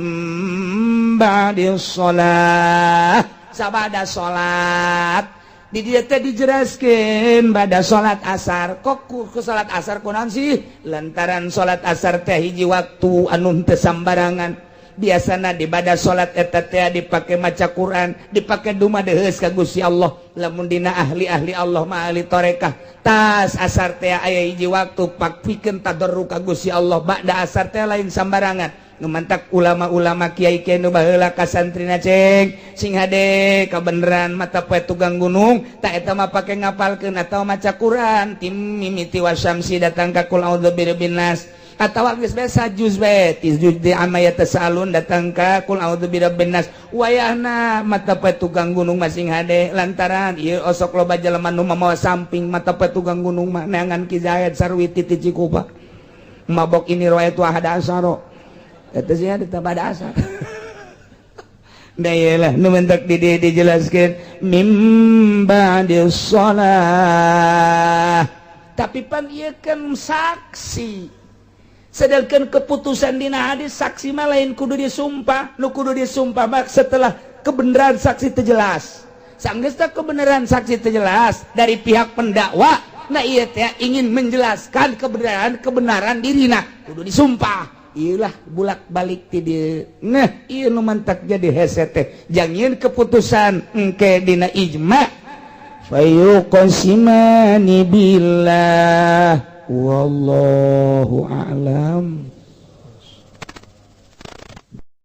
بعد الصلاة, sabada salat. Di dieu teh dijelaskeun pada salat asar. Kok ku salat asar, kunaon sih? Lantaran salat asar teh hiji waktu anu teu sambarangan. Biasana di pada salat eta teh dipake maca Quran, dipake dumadeheus ka Gusti Allah. Lamun dina ahli-ahli Allah mah, ahli tarekah, tas asar teh aya hiji waktu pak pikeun tadarru ka Gusti Allah. Ba'da asar teh lain sambarangan. Nu mantak ulama-ulama, kiai-kiai nu baheula ka santrina, "Ceng, sing hade, kabeneran mata poe tukang gunung tak eta mah pake ngapalkeun atawa maca Quran tim mimiti والشمس datang ka قل أعوذ برب الناس atawa geus biasa juz bae ti juz di عم يتساءلون datang ka قل أعوذ برب الناس." Wayahna mata poe tukang gunung masing hade, lantaran ieu osok loba jelema nu mamawa samping. Mata poe tukang gunung mah neangan Ki Zaid Sarwiti ti Cikupa mabok ini riwayat ahada asaro eta sih ada pada asar. Nah, iyalah nu mentak di dieu dijelaskeun من بعد الصلاة. Tapi pan ieu kan saksi, sedangkan keputusan dina hadis saksi mah lain kudu disumpah. Nu kudu disumpah mah setelah kebenaran saksi terjelas. Sanggeus kebenaran saksi terjelas dari pihak pendakwa, nah iya teh ingin menjelaskan kebenaran kebenaran dirina, kudu disumpah. Iyalah bulak balik ti dieu. Nah, ieu nu mantak jadi hese teh jangieun keputusan engke dina ijma فيقسمان بالله. والله أعلم.